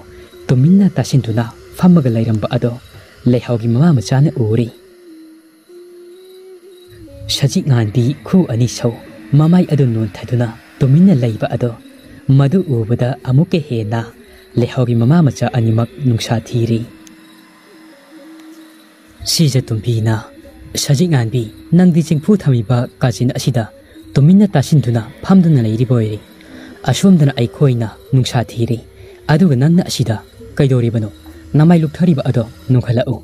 ꯇꯨꯃꯤꯟꯅ ꯇꯥꯁꯤꯟꯗꯨꯅ ꯐꯝꯃꯒ ꯂꯩꯔꯝꯕ ꯑꯗꯣ ꯂꯩꯍꯥꯎꯒꯤ ꯃꯃꯥ ꯃꯆꯥꯅ ꯎꯔꯤ꯫ ꯁꯖꯤꯛ ꯉꯥꯟꯕꯤ ꯈꯨ ꯑꯅꯤ ꯁꯧ, ꯃꯃꯥꯏ ꯑꯗꯨ ꯅꯣꯟꯊꯗꯨꯅ ꯇꯨꯃꯤꯟꯅ ꯂꯩꯕ ꯑꯗꯣ, ꯃꯗꯨ ꯎꯕꯗ ꯑꯃꯨꯛꯀ ꯍꯦꯟꯅ ꯂꯩꯍꯥꯎꯒꯤ ꯃꯃꯥ ꯃꯆꯥ ꯑꯅꯤꯃꯛ ꯅꯨꯡꯁꯥ ꯊꯤꯔꯤ꯫ ꯁꯤꯖꯇꯣꯝꯕꯤꯅ, "ꯁꯖꯤꯛ ꯉꯥꯟꯕꯤ, ꯅꯪꯗꯤ ꯆꯤꯡꯐꯨ ꯊꯝꯃꯤꯕ ꯀꯥꯆꯤꯟ ꯑꯁꯤꯗ ꯇꯨꯃꯤꯟꯅ ꯇꯥꯁꯤꯟꯗꯨꯅ ꯐꯝꯗꯨꯅ ꯂꯩꯔꯤꯕ ꯑꯣꯏꯔꯦ꯫ ꯑꯁꯣꯝꯗꯅ ꯑꯩꯈꯣꯏꯅ ꯅꯨꯡꯁꯥ ꯊꯤꯔꯤ, ꯑꯗꯨꯒ ꯅꯪꯅ ꯑꯁꯤꯗ ꯀꯩꯗꯧꯔꯤꯕꯅꯣ? ꯅꯃꯥꯏ ꯂꯨꯛꯊꯔꯤꯕ ꯑꯗꯣ ꯅꯣꯡꯈꯠꯂꯛꯎ꯫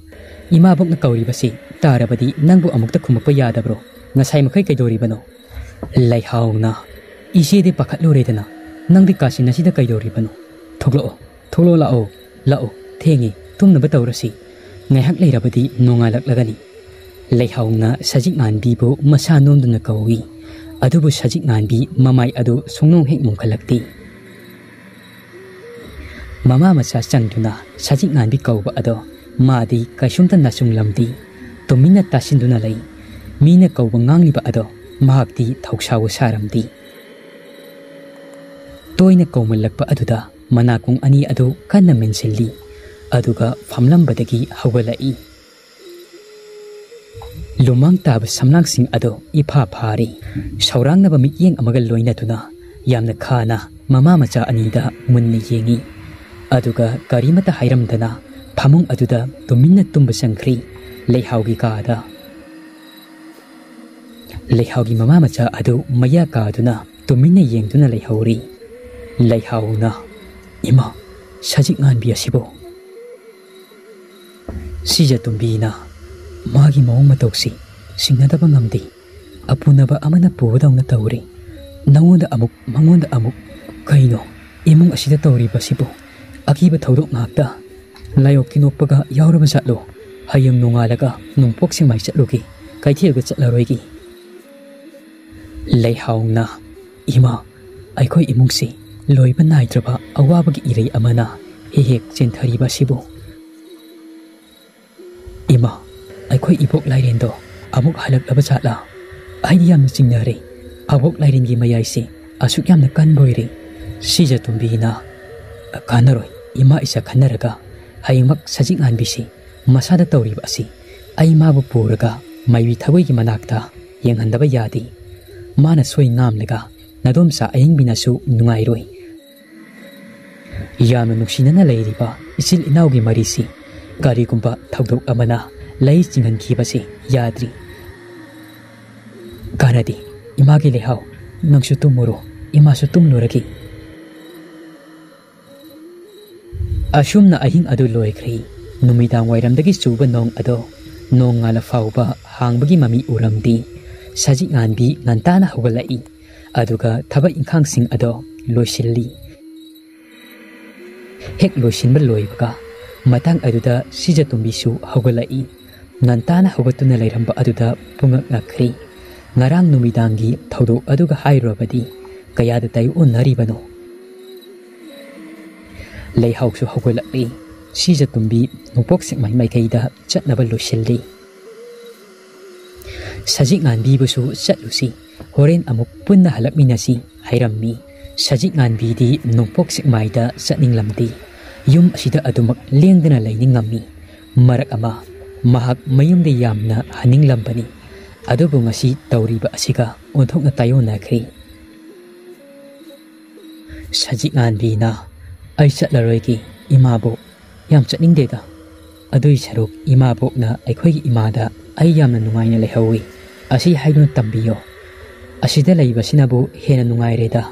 ꯏꯃꯥꯕꯣꯛꯅ ꯀꯧꯔꯤꯕꯁꯤ ꯇꯥꯔꯕꯗꯤ ꯅꯪꯕꯨ ꯑꯃꯨꯛꯇ ꯈꯨꯝꯃꯛꯄ ꯌꯥꯗꯕ꯭ꯔꯣ? ꯉꯁꯥꯏ ꯃꯈꯩ ꯀꯩꯗꯧꯔꯤꯕꯅꯣ?" ꯂꯩꯍꯥꯎꯅ, "ꯏꯆꯦꯗꯤ ꯄꯥꯈꯠꯂꯨꯔꯦꯗꯅ, ꯅꯪꯗꯤ ꯀꯥꯆꯤꯟ ꯑꯁꯤꯗ ꯀꯩꯗꯧꯔꯤꯕꯅꯣ? ꯊꯣꯛꯂꯛꯑꯣ, ꯊꯣꯛꯂꯛꯑꯣ, ꯂꯥꯛꯑꯣ, ꯂꯥꯛꯑꯣ, ꯊꯦꯡꯉꯤ, ꯇꯨꯝꯅꯕ ꯇꯧꯔꯁꯤ꯫ ꯉꯥꯏꯍꯥꯛ ꯂꯩꯔꯕꯗꯤ ꯅꯣꯡꯉꯥꯜꯂꯛꯂꯒꯅꯤ꯫" ꯂꯩꯍꯥꯎꯅ ꯁꯖꯤꯛ ꯉꯥꯟꯕꯤꯕꯨ ꯃꯁꯥ ꯅꯣꯝꯗꯨꯅ ꯀꯧꯏ꯫ ꯑꯗꯨꯕꯨ ꯁꯖꯤꯛ ꯉꯥꯟꯕꯤ ꯃꯃꯥꯏ ꯑꯗꯨ ꯁꯨꯡꯅꯣꯡ ꯍꯦꯛ ꯅꯣꯡꯈꯠꯂꯛꯇꯦ꯫ ꯃꯃꯥ ꯃꯆꯥ ꯆꯪꯗꯨꯅ ꯁꯖꯤꯛ ꯉꯥꯟꯕꯤ ꯀꯧꯕ ꯑꯗꯣ ꯃꯥꯗꯤ ꯀꯩꯁꯨꯝꯇ ꯅꯆꯨꯡꯂꯝꯗꯦ꯫ ꯇꯨꯃꯤꯟꯅ ꯇꯥꯁꯤꯟꯗꯨꯅ ꯂꯩ꯫ ꯃꯤꯅ ꯀꯧꯕ ꯉꯥꯡꯂꯤꯕ ꯑꯗꯣ ꯃꯍꯥꯛꯇꯤ ꯊꯧꯁꯥꯕ ꯁꯥꯔꯝꯗꯦ꯫ ꯇꯣꯏꯅ ꯀꯧꯃꯜꯂꯛꯄ ꯑꯗꯨꯗ ꯃꯅꯥꯀꯣꯡ ꯑꯅꯤ ꯑꯗꯨ ꯀꯟꯅ ꯃꯦꯟꯁꯤꯜꯂꯤ, ꯑꯗꯨꯒ ꯐꯝꯂꯝꯕꯗꯒꯤ ꯍꯧꯒꯠꯂꯛꯏ꯫ ꯂꯨꯃꯥꯡ ꯇꯥꯕ ꯁꯝꯂꯥꯡꯁꯤꯡ ꯑꯗꯨ ꯏꯐꯥ ꯐꯥꯔꯤ꯫ ꯁꯧꯔꯥꯡꯅꯕ ꯃꯤꯠꯌꯦꯡ ꯑꯃꯒ ꯂꯣꯏꯅꯗꯨꯅ ꯌꯥꯝꯅ ꯈꯥꯅ ꯃꯃꯥ ꯃꯆꯥ ꯑꯅꯤꯗ ꯃꯨꯟꯅ ꯌꯦꯡꯏ꯫ ꯑꯗꯨꯒ ꯀꯔꯤꯃꯠꯇ ꯍꯥꯏꯔꯝꯗꯅ ꯐꯃꯨꯡ ꯑꯗꯨꯗ ꯇꯨꯃꯤꯟꯅ ꯇꯨꯝꯕ ꯆꯪꯈ꯭ꯔꯤ꯫ ꯂꯩꯍꯥꯎꯒꯤ ꯀꯥꯗ ꯂꯩꯍꯥꯎꯒꯤ ꯃꯃꯥ ꯃꯆꯥ ꯑꯗꯨ ꯃꯌꯥ ꯀꯥꯗꯨꯅ ꯇꯨꯃꯤꯟꯅ ꯌꯦꯡꯗꯨꯅ ꯂꯩꯍꯧꯔꯤ꯫ ꯂꯩꯍꯥꯎꯅ, "ꯏꯃꯥ, ꯁꯖꯤꯛ ꯉꯥꯟꯕꯤ ꯑꯁꯤꯕꯨ?" ꯁꯤꯖ ꯇꯨꯝꯕꯤꯅ, "ꯃꯥꯒꯤ ꯃꯑꯣꯡ ꯃꯇꯧꯁꯤ ꯁꯤꯡꯅꯗꯕ ꯉꯝꯗꯦ꯫ ꯑꯄꯨꯅꯕ ꯑꯃꯅ ꯄꯨꯕꯗꯧꯅ ꯇꯧꯔꯤ꯫ ꯅꯉꯣꯟꯗ ꯑꯃꯨꯛ, ꯃꯉꯣꯟꯗ ꯑꯃꯨꯛ꯫ ꯀꯩꯅꯣ ꯏꯃꯨꯡ ꯑꯁꯤꯗ ꯇꯧꯔꯤꯕꯁꯤꯕꯨ? ꯑꯀꯤꯕ ꯊꯧꯗꯣꯛ ꯉꯥꯛꯇ꯫ ꯂꯥꯏꯑꯣꯛ ꯀꯤꯅꯣꯛꯄꯒ ꯌꯥꯎꯔꯕ ꯖꯥꯠꯂꯣ? ꯍꯌꯦꯡ ꯅꯣꯡꯉꯥꯜꯂꯒ ꯅꯣꯡꯄꯣꯛ ꯁꯦꯛꯃꯥꯏ ꯆꯠꯂꯨꯒꯦ, ꯀꯩꯊꯦꯜꯒ ꯆꯠꯂꯔꯣꯏꯒꯦ꯫" ꯂꯩꯍꯥꯎꯅ, "ꯏꯃꯥ, ꯑꯩꯈꯣꯏ ꯏꯃꯨꯡꯁꯤ ꯂꯣꯏꯕ ꯅꯥꯏꯗ꯭ꯔꯕ ꯑꯋꯥꯕꯒꯤ ꯏꯔꯩ ꯑꯃꯅ ꯍꯦꯛ ꯍꯦꯛ ꯆꯦꯟꯊꯔꯤꯕ ꯑꯁꯤꯕꯨ?" "ꯏꯃꯥ, ꯑꯩꯈꯣꯏ ꯏꯕꯣꯛ ꯂꯥꯏꯔꯦꯟꯗꯣ ꯑꯃꯨꯛ ꯍꯜꯂꯛꯂꯕ ꯖꯥꯠꯂꯥ? ꯑꯩꯗꯤ ꯌꯥꯝꯅ ꯆꯤꯡꯅꯔꯦ꯫ ꯑꯕꯣꯛ ꯂꯥꯏꯔꯦꯟꯒꯤ ꯃꯌꯥꯏꯁꯦ ꯑꯁꯨꯛ ꯌꯥꯝꯅ ꯀꯟꯕ ꯑꯣꯏꯔꯦ꯫" ꯁꯤꯖ ꯇꯨꯝꯕꯤꯅ, "ꯀꯥꯟꯅꯔꯣꯏ, ꯏꯃꯥ ꯏꯆꯥ ꯈꯟꯅꯔꯒ ꯍꯌꯦꯡꯃꯛ ꯁꯖꯤꯛ ꯉꯥꯟꯕꯤꯁꯤ ꯃꯁꯥꯗ ꯇꯧꯔꯤꯕ ꯑꯁꯤ ꯑꯩ ꯃꯥꯕꯨ ꯄꯨꯔꯒ ꯃꯥꯏꯕꯤ ꯊꯒꯣꯏꯒꯤ ꯃꯅꯥꯛꯇ ꯌꯦꯡꯍꯟꯗꯕ ꯌꯥꯗꯦ꯫ ꯃꯥꯅ ꯁꯣꯏ ꯉꯥꯝꯂꯒ ꯅꯗꯣꯝꯆꯥ ꯑꯌꯤꯡꯕꯤꯅꯁꯨ ꯅꯨꯡꯉꯥꯏꯔꯣꯏ꯫ ꯌꯥꯝꯅ ꯅꯨꯡꯁꯤꯅꯅ ꯂꯩꯔꯤꯕ ꯏꯆꯤꯜ ꯏꯅꯥꯎꯒꯤ ꯃꯔꯤꯁꯤ ꯀꯔꯤꯒꯨꯝꯕ ꯊꯧꯗꯣꯛ ꯑꯃꯅ ꯂꯩ ꯆꯤꯡꯍꯟꯈꯤꯕꯁꯤ ꯌꯥꯗ꯭ꯔꯤ꯫ ꯀꯥꯟꯅꯗꯦ, ꯏꯃꯥꯒꯤ ꯂꯩꯍꯥꯎ, ꯅꯪꯁꯨ ꯇꯨꯝꯃꯨꯔꯣ, ꯏꯃꯥꯁꯨ ꯇꯨꯝꯂꯨꯔꯒꯦ꯫" ꯑꯁꯨꯝꯅ ꯑꯍꯤꯡ ꯑꯗꯨ ꯂꯣꯏꯈ꯭ꯔꯦ꯫ ꯅꯨꯃꯤꯗꯥꯡ ꯋꯥꯏꯔꯝꯗꯒꯤ ꯆꯨꯕ ꯅꯣꯡ ꯑꯗꯣ ꯅꯣꯡꯉꯥꯜꯂ ꯐꯥꯎꯕ ꯍꯥꯡꯕꯒꯤ ꯃꯃꯤ ꯎꯔꯝꯗꯦ꯫ ꯁꯖꯤꯛ ꯉꯥꯟꯕꯤ ꯉꯟꯇꯥꯅ ꯍꯧꯒꯠꯂꯛꯏ꯫ ꯑꯗꯨꯒ ꯊꯕꯛ ꯏꯪꯈꯥꯡꯁꯤꯡ ꯑꯗꯣ ꯂꯣꯏꯁꯤꯜꯂꯤ꯫ ꯍꯦꯛ ꯂꯣꯏꯁꯤꯟꯕ ꯂꯣꯏꯕꯒ ꯃꯇꯥꯡ ꯑꯗꯨꯗ ꯁꯤꯖꯇꯣꯝꯕꯤꯁꯨ ꯍꯧꯒꯠꯂꯛꯏ꯫ ꯉꯟꯇꯥꯅ ꯍꯧꯒꯠꯇꯨꯅ ꯂꯩꯔꯝꯕ ꯑꯗꯨꯗ ꯄꯨꯡꯉꯛ ꯉꯛꯈ꯭ꯔꯦ꯫ ꯉꯔꯥꯡ ꯅꯨꯃꯤꯗꯥꯡꯒꯤ ꯊꯧꯗꯣꯛ ꯑꯗꯨꯒ ꯍꯥꯏꯔꯨꯔꯕꯗꯤ ꯀꯌꯥꯗ ꯇꯥꯏꯑꯣꯟꯅꯔꯤꯕꯅꯣ? ꯂꯩꯍꯥꯎꯁꯨ ꯍꯧꯒꯠꯂꯛꯂꯦ꯫ ꯁꯤꯖꯇꯣꯝꯕꯤ ꯅꯣꯡꯄꯣꯛ ꯁꯦꯛꯃꯥꯏ ꯃꯥꯏꯀꯩꯗ ꯆꯠꯅꯕ ꯂꯣꯏꯁꯤꯜꯂꯤ꯫ ꯁꯖꯤꯛ ꯉꯥꯟꯕꯤꯕꯨꯁꯨ ꯆꯠꯂꯨꯁꯤ, ꯍꯣꯔꯦꯟ ꯑꯃꯨꯛ ꯄꯨꯟꯅ ꯍꯜꯂꯛꯃꯤꯟꯅꯁꯤ ꯍꯥꯏꯔꯝꯃꯤ꯫ ꯁꯖꯤꯛ ꯉꯥꯟꯕꯤꯗꯤ ꯅꯣꯡꯄꯣꯛ ꯁꯦꯛꯃꯥꯏꯗ ꯆꯠꯅꯤꯡꯂꯝꯗꯦ꯫ ꯌꯨꯝ ꯑꯁꯤꯗ ꯑꯗꯨꯃꯛ ꯂꯦꯡꯗꯅ ꯂꯩꯅꯤꯡꯉꯝꯃꯤ꯫ ꯃꯔꯛ ꯑꯃ ꯃꯍꯥꯛ ꯃꯌꯨꯝꯗ ꯌꯥꯝꯅ ꯍꯟꯅꯤꯡꯂꯝꯕꯅꯤ꯫ ꯑꯗꯨꯕꯨ ꯉꯁꯤ ꯇꯧꯔꯤꯕ ꯑꯁꯤꯒ ꯑꯣꯟꯊꯣꯛꯅ ꯇꯥꯏꯑꯣꯟꯅꯈ꯭ꯔꯦ꯫ ꯁꯖꯤꯛ ꯉꯥꯟꯕꯤꯅ, "ꯑꯩ ꯆꯠꯂꯔꯣꯏꯒꯦ, ꯏꯃꯥꯕꯣꯛ꯫ ꯌꯥꯝ ꯆꯠꯅꯤꯡꯗꯦꯗ꯫ ꯑꯗꯨꯏ ꯁꯔꯨꯛ ꯏꯃꯥꯕꯣꯛꯅ ꯑꯩꯈꯣꯏꯒꯤ ꯏꯃꯥꯗ ꯑꯩ ꯌꯥꯝꯅ ꯅꯨꯡꯉꯥꯏꯅ ꯂꯩꯍꯧꯋꯤ ꯑꯁꯤ ꯍꯥꯏꯗꯨꯅ ꯇꯝꯕꯤꯌꯣ꯫ ꯑꯁꯤꯗ ꯂꯩꯕꯁꯤꯅꯕꯨ ꯍꯦꯟꯅ ꯅꯨꯡꯉꯥꯏꯔꯦꯗ"꯫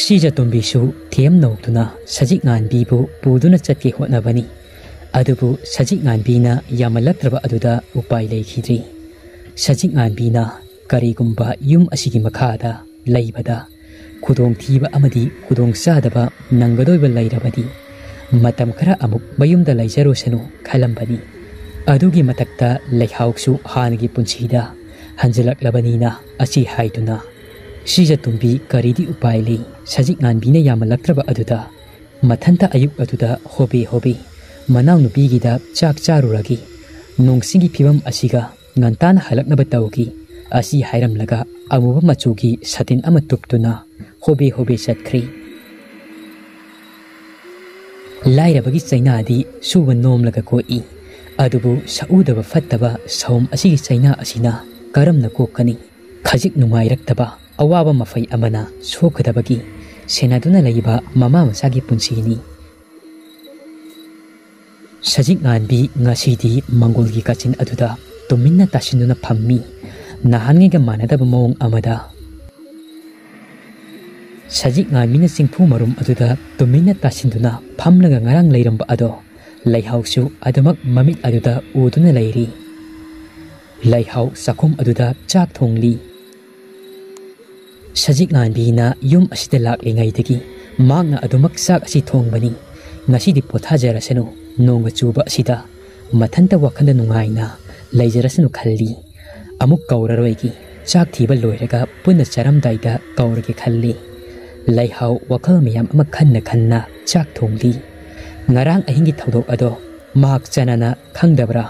ꯁꯤꯖꯇꯣꯝꯕꯤꯁꯨ ꯊꯦꯝ ꯅꯧꯗꯨꯅ ꯁꯖꯤꯛ ꯉꯥꯟꯕꯤꯕꯨ ꯄꯨꯗꯨꯅ ꯆꯠꯀꯦ ꯍꯣꯠꯅꯕꯅꯤ꯫ ꯑꯗꯨꯕꯨ ꯁꯖꯤꯛ ꯉꯥꯟꯕꯤꯅ ꯌꯥꯝꯃꯜꯂꯛꯇ꯭ꯔꯕ ꯑꯗꯨꯗ ꯎꯄꯥꯏ ꯂꯩꯈꯤꯗ꯭ꯔꯤ꯫ ꯁꯖꯤꯛ ꯉꯥꯟꯕꯤꯅ ꯀꯔꯤꯒꯨꯝꯕ ꯌꯨꯝ ꯑꯁꯤꯒꯤ ꯃꯈꯥꯗ ꯂꯩꯕꯗ ꯈꯨꯗꯣꯡꯊꯤꯕ ꯑꯃꯗꯤ ꯈꯨꯗꯣꯡꯆꯥꯗꯕ ꯅꯪꯒꯗꯣꯏꯕ ꯂꯩꯔꯕꯗꯤ ꯃꯇꯝ ꯈꯔ ꯑꯃꯨꯛ ꯃꯌꯨꯝꯗ ꯂꯩꯖꯔꯨꯁꯅꯨ ꯈꯜꯂꯝꯕꯅꯤ꯫ ꯑꯗꯨꯒꯤ ꯃꯊꯛꯇ ꯂꯩꯍꯥꯎꯁꯨ ꯍꯥꯟꯅꯒꯤ ꯄꯨꯟꯁꯤꯗ ꯍꯟꯖꯤꯜꯂꯛꯂꯕꯅꯤꯅ ꯑꯁꯤ ꯍꯥꯏꯗꯨꯅ ꯁꯤꯖꯇꯣꯝꯕꯤ ꯀꯔꯤꯗꯤ ꯎꯄꯥꯏ ꯂꯩ? ꯁꯖꯤꯛ ꯉꯥꯟꯕꯤꯅ ꯌꯥꯝꯃꯜꯂꯛꯇ꯭ꯔꯕ ꯑꯗꯨꯗ ꯃꯊꯟꯇ ꯑꯌꯨꯛ ꯑꯗꯨꯗ ꯍꯣꯕꯦ ꯍꯣꯕꯦ ꯃꯅꯥꯎꯅꯨꯄꯤꯒꯤꯗ ꯆꯥꯛ ꯆꯥꯔꯨꯔꯒꯦ, ꯅꯣꯡꯁꯤꯡꯒꯤ ꯐꯤꯕꯝ ꯑꯁꯤꯒ ꯉꯟꯇꯥꯅ ꯍꯜꯂꯛꯅꯕ ꯇꯧꯒꯦ ꯑꯁꯤ ꯍꯥꯏꯔꯝꯂꯒ ꯑꯃꯨꯕ ꯃꯆꯨꯒꯤ ꯁꯥꯇꯤꯟ ꯑꯃ ꯇꯨꯞꯇꯨꯅ ꯍꯣꯕꯦ ꯍꯣꯕꯦ ꯆꯠꯈ꯭ꯔꯦ꯫ ꯂꯥꯏꯔꯕꯒꯤ ꯆꯩꯅꯥꯗꯤ ꯁꯨꯕ ꯅꯣꯝꯂꯒ ꯀꯣꯛꯏ꯫ ꯑꯗꯨꯕꯨ ꯁꯛꯎꯗꯕ ꯐꯠꯇꯕ ꯁꯥꯎꯝ ꯑꯁꯤꯒꯤ ꯆꯩꯅꯥ ꯑꯁꯤꯅ ꯀꯔꯝꯅ ꯀꯣꯛꯀꯅꯤ? ꯈꯖꯤꯛ ꯅꯨꯡꯉꯥꯏꯔꯛꯇꯕ ꯑꯋꯥꯕ ꯃꯐꯩ ꯑꯃꯅ ꯁꯣꯛꯀꯗꯕꯒꯤ ꯁꯦꯟꯅꯗꯨꯅ ꯂꯩꯕ ꯃꯃꯥ ꯃꯆꯥꯒꯤ ꯄꯨꯟꯁꯤꯅꯤ꯫ ꯁꯖꯤꯛ ꯉꯥꯟꯕꯤ ꯉꯁꯤꯗꯤ ꯃꯪꯒꯣꯜꯒꯤ ꯀꯥꯆꯤꯟ ꯑꯗꯨꯗ ꯇꯨꯃꯤꯟꯅ ꯇꯥꯁꯤꯟꯗꯨꯅ ꯐꯝꯃꯤ꯫ ꯅꯍꯥꯟꯉꯩꯒ ꯃꯥꯟꯅꯗꯕ ꯃꯑꯣꯡ ꯑꯃꯗ꯫ ꯁꯖꯤꯛ ꯉꯥꯟꯕꯤꯅ ꯆꯤꯡꯐꯨ ꯃꯔꯨꯝ ꯑꯗꯨꯗ ꯇꯨꯃꯤꯟꯅ ꯇꯥꯁꯤꯟꯗꯨꯅ ꯐꯝꯂꯒ ꯉꯔꯥꯡ ꯂꯩꯔꯝꯕ ꯑꯗꯣ ꯂꯩꯍꯥꯎꯁꯨ ꯑꯗꯨꯃꯛ ꯃꯃꯤꯠ ꯑꯗꯨꯗ ꯎꯗꯨꯅ ꯂꯩꯔꯤ꯫ ꯂꯩꯍꯥꯎ ꯆꯥꯛꯈꯨꯝ ꯑꯗꯨꯗ ꯆꯥꯛ ꯊꯣꯡꯂꯤ꯫ ꯁꯖꯤꯛ ꯉꯥꯟꯕꯤꯅ ꯌꯨꯝ ꯑꯁꯤꯗ ꯂꯥꯛꯂꯤꯉꯩꯗꯒꯤ ꯃꯍꯥꯛꯅ ꯑꯗꯨꯃꯛ ꯆꯥꯛ ꯑꯁꯤ ꯊꯣꯡꯕꯅꯤ꯫ ꯉꯁꯤꯗꯤ ꯄꯣꯊꯥꯖꯔꯁꯅꯨ, ꯅꯣꯡꯒ ꯆꯨꯕ ꯑꯁꯤꯗ ꯃꯊꯟꯇ ꯋꯥꯈꯜꯗ ꯅꯨꯡꯉꯥꯏꯅ ꯂꯩꯖꯔꯁꯅꯨ ꯈꯜꯂꯤ꯫ ꯑꯃꯨꯛ ꯀꯧꯔꯔꯣꯏꯒꯦ, ꯆꯥꯛ ꯊꯤꯕ ꯂꯣꯏꯔꯒ ꯄꯨꯟꯅ ꯆꯥꯔꯝꯗꯥꯏꯗ ꯀꯧꯔꯒꯦ ꯈꯜꯂꯤ꯫ ꯂꯩꯍꯥꯎ ꯋꯥꯈꯜ ꯃꯌꯥꯝ ꯑꯃ ꯈꯟꯅ ꯈꯟꯅ ꯆꯥꯛ ꯊꯣꯡꯂꯤ꯫ ꯉꯔꯥꯡ ꯑꯍꯤꯡꯒꯤ ꯊꯧꯗꯣꯛ ꯑꯗꯣ ꯃꯍꯥꯛ ꯆꯅꯅ ꯈꯪꯗꯕ꯭ꯔꯥ?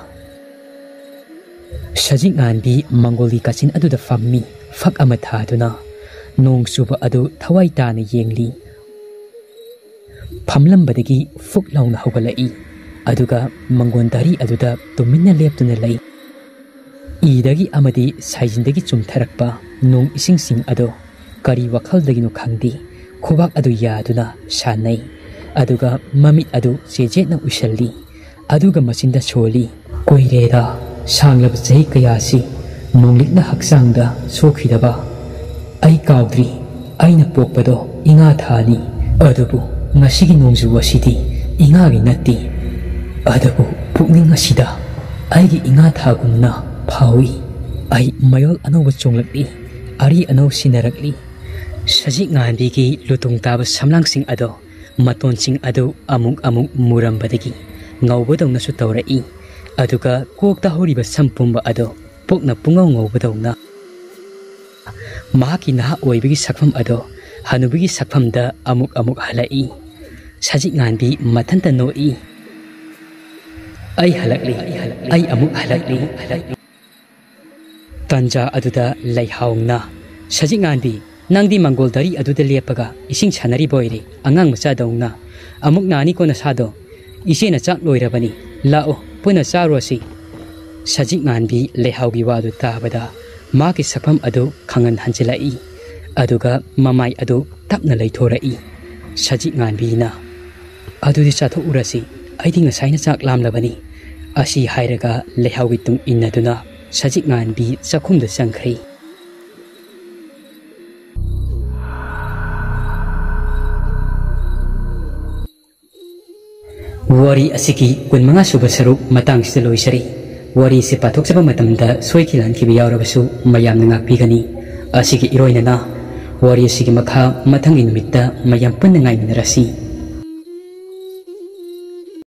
ꯁꯖꯤꯛ ꯉꯥꯟꯕꯤ ꯃꯪꯒꯣꯜꯒꯤ ꯀꯥꯆꯤꯟ ꯑꯗꯨꯗ ꯐꯝꯃꯤ, ꯐꯛ ꯑꯃ ꯊꯥꯗꯨꯅ꯫ ꯅꯣꯡ ꯆꯨꯕ ꯑꯗꯨ ꯊꯋꯥꯏ ꯇꯥꯅ ꯌꯦꯡꯂꯤ꯫ ꯐꯝꯂꯝꯕꯗꯒꯤ ꯐꯨꯛ ꯂꯥꯎꯅ ꯍꯧꯒꯠꯂꯛꯏ, ꯑꯗꯨꯒ ꯃꯪꯒꯣꯟ ꯙꯔꯤ ꯑꯗꯨꯗ ꯇꯨꯃꯤꯟꯅ ꯂꯦꯞꯇꯨꯅ ꯂꯩ꯫ ꯏꯗꯒꯤ ꯑꯃꯗꯤ ꯁꯥꯏꯖꯤꯟꯗꯒꯤ ꯆꯨꯝꯊꯔꯛꯄ ꯅꯣꯡ ꯏꯁꯤꯡꯁꯤꯡ ꯑꯗꯨ ꯀꯔꯤ ꯋꯥꯈꯜꯗꯒꯤꯅꯣ ꯈꯪꯗꯦ, ꯈꯨꯕꯥꯛ ꯑꯗꯨ ꯌꯥꯗꯨꯅ ꯁꯥꯟꯅꯩ꯫ ꯑꯗꯨꯒ ꯃꯃꯤꯠ ꯑꯗꯨ ꯆꯦꯖꯦꯠꯅ ꯎꯏꯁꯜꯂꯤ꯫ ꯑꯗꯨꯒ ꯃꯆꯤꯟꯗ ꯁꯣꯜꯂꯤ, "ꯀꯨꯏꯔꯦꯗ, ꯁꯥꯡꯂꯕ ꯆꯍꯤ ꯀꯌꯥꯁꯤ ꯅꯣꯡꯂꯤꯛꯅ ꯍꯛꯆꯥꯡꯗ ꯁꯣꯛꯈꯤꯗꯕ꯫ ꯑꯩ ꯀꯥꯎꯗ꯭ꯔꯤ, ꯑꯩꯅ ꯄꯣꯛꯄꯗꯣ ꯏꯉꯥ ꯊꯥꯅꯤ꯫ ꯑꯗꯨꯕꯨ ꯉꯁꯤꯒꯤ ꯅꯣꯡꯖꯨ ꯑꯁꯤꯗꯤ ꯏꯉꯥꯒꯤ ꯅꯠꯇꯦ꯫ ꯑꯗꯨꯕꯨ ꯄꯨꯛꯅꯤꯡ ꯑꯁꯤꯗ ꯑꯩꯒꯤ ꯏꯉꯥ ꯊꯥꯒꯨꯝꯅ ꯐꯥꯎꯏ꯫ ꯑꯩ ꯃꯌꯣꯜ ꯑꯅꯧꯕ ꯆꯣꯡꯂꯛꯂꯤ, ꯑꯔꯤ ꯑꯅꯧ ꯁꯤꯟꯅꯔꯛꯂꯤ꯫" ꯁꯖꯤꯛ ꯉꯥꯟꯕꯤꯒꯤ ꯂꯨꯇꯣꯡ ꯇꯥꯕ ꯁꯝꯂꯥꯡꯁꯤꯡ ꯑꯗꯣ, ꯃꯇꯣꯟꯁꯤꯡ ꯑꯗꯨ ꯑꯃꯨꯛ ꯑꯃꯨꯛ ꯃꯨꯔꯝꯕꯗꯒꯤ ꯉꯧꯕꯗꯧꯅꯁꯨ ꯇꯧꯔꯛꯏ꯫ ꯑꯗꯨꯒ ꯀꯣꯛꯇ ꯍꯧꯔꯤꯕ ꯁꯝ ꯄꯨꯝꯕ ꯑꯗꯣ ꯄꯨꯛꯅ ꯄꯨꯡꯉꯧ ꯉꯧꯕꯗꯧꯅ꯫ ꯃꯍꯥꯛꯀꯤ ꯅꯍꯥ ꯑꯣꯏꯕꯒꯤ ꯁꯛꯐꯝ ꯑꯗꯣ ꯍꯅꯨꯕꯤꯒꯤ ꯁꯛꯐꯝꯗ ꯑꯃꯨꯛ ꯑꯃꯨꯛ ꯍꯜꯂꯛꯏ꯫ ꯁꯖꯤꯛ ꯉꯥꯟꯕꯤ ꯃꯊꯟꯇ ꯅꯣꯛꯏ꯫ "ꯑꯩ ꯍꯜꯂꯛꯂꯤ, ꯑꯩ ꯑꯃꯨꯛ ꯍꯜꯂꯛꯂꯤ꯫" ꯇꯟꯖꯥ ꯑꯗꯨꯗ ꯂꯩꯍꯥꯎꯅ, "ꯁꯖꯤꯛ ꯉꯥꯟꯕꯤ, ꯅꯪꯗꯤ ꯃꯪꯒꯣꯜ ꯗꯥꯔꯤ ꯑꯗꯨꯗ ꯂꯦꯞꯄꯒ ꯏꯁꯤꯡ ꯁꯥꯟꯅꯔꯤꯕ ꯑꯣꯏꯔꯦ, ꯑꯉꯥꯡ ꯃꯆꯥꯗꯧꯅ꯫ ꯑꯃꯨꯛ ꯅꯥꯅꯤꯀꯣ ꯅꯁꯥꯗꯣ꯫ ꯏꯆꯦꯅ ꯆꯥꯛ ꯂꯣꯏꯔꯕꯅꯤ, ꯂꯥꯛꯑꯣ, ꯄꯨꯟꯅ ꯆꯥꯔꯨꯔꯁꯤ꯫" ꯁꯖꯤꯛ ꯉꯥꯟꯕꯤ ꯂꯩꯍꯥꯎꯒꯤ ꯋꯥꯗꯨ ꯇꯥꯕꯗ ꯃꯍꯥꯛꯀꯤ ꯁꯛꯐꯝ ꯑꯗꯨ ꯈꯪꯍꯟ ꯍꯟꯖꯤꯜꯂꯛꯏ꯫ ꯑꯗꯨꯒ ꯃꯃꯥꯏ ꯑꯗꯨ ꯇꯞꯅ ꯂꯩꯊꯣꯔꯛꯏ꯫ ꯁꯖꯤꯛ ꯉꯥꯟꯕꯤꯅ, "ꯑꯗꯨꯗꯤ ꯆꯥꯊꯣꯛꯎꯔꯁꯤ, ꯑꯩꯗꯤ ꯉꯁꯥꯏꯅ ꯆꯥꯛ ꯂꯥꯝꯂꯕꯅꯤ꯫" ꯑꯁꯤ ꯍꯥꯏꯔꯒ ꯂꯩꯍꯥꯎꯒꯤ ꯇꯨꯡ ꯏꯟꯅꯗꯨꯅ ꯁꯖꯤꯛ ꯉꯥꯟꯕꯤ ꯆꯥꯛꯈꯨꯝꯗ ꯆꯪꯈ꯭ꯔꯦ꯫ ꯋꯥꯔꯤ ꯑꯁꯤꯒꯤ ꯀꯨꯟꯃꯉꯥ ꯁꯨꯕ ꯁꯔꯨꯛ ꯃꯇꯥꯡꯁꯤꯗ ꯂꯣꯏꯖꯔꯦ꯫ ꯋꯥꯔꯤ ꯑꯁꯤ ꯄꯥꯊꯣꯛꯆꯕ ꯃꯇꯝꯗ ꯁꯣꯏꯈꯤ ꯂꯥꯟꯈꯤꯕ ꯌꯥꯎꯔꯕꯁꯨ ꯃꯌꯥꯝꯅ ꯉꯥꯛꯄꯤꯒꯅꯤ꯫ ꯑꯁꯤꯒꯤ ꯏꯔꯣꯏꯅꯅ ꯋꯥꯔꯤ ꯑꯁꯤꯒꯤ ꯃꯈꯥ ꯃꯊꯪꯒꯤ ꯅꯨꯃꯤꯠꯇ ꯃꯌꯥꯝ ꯄꯨꯟꯅ ꯉꯥꯏꯃꯤꯟꯅꯔꯁꯤ꯫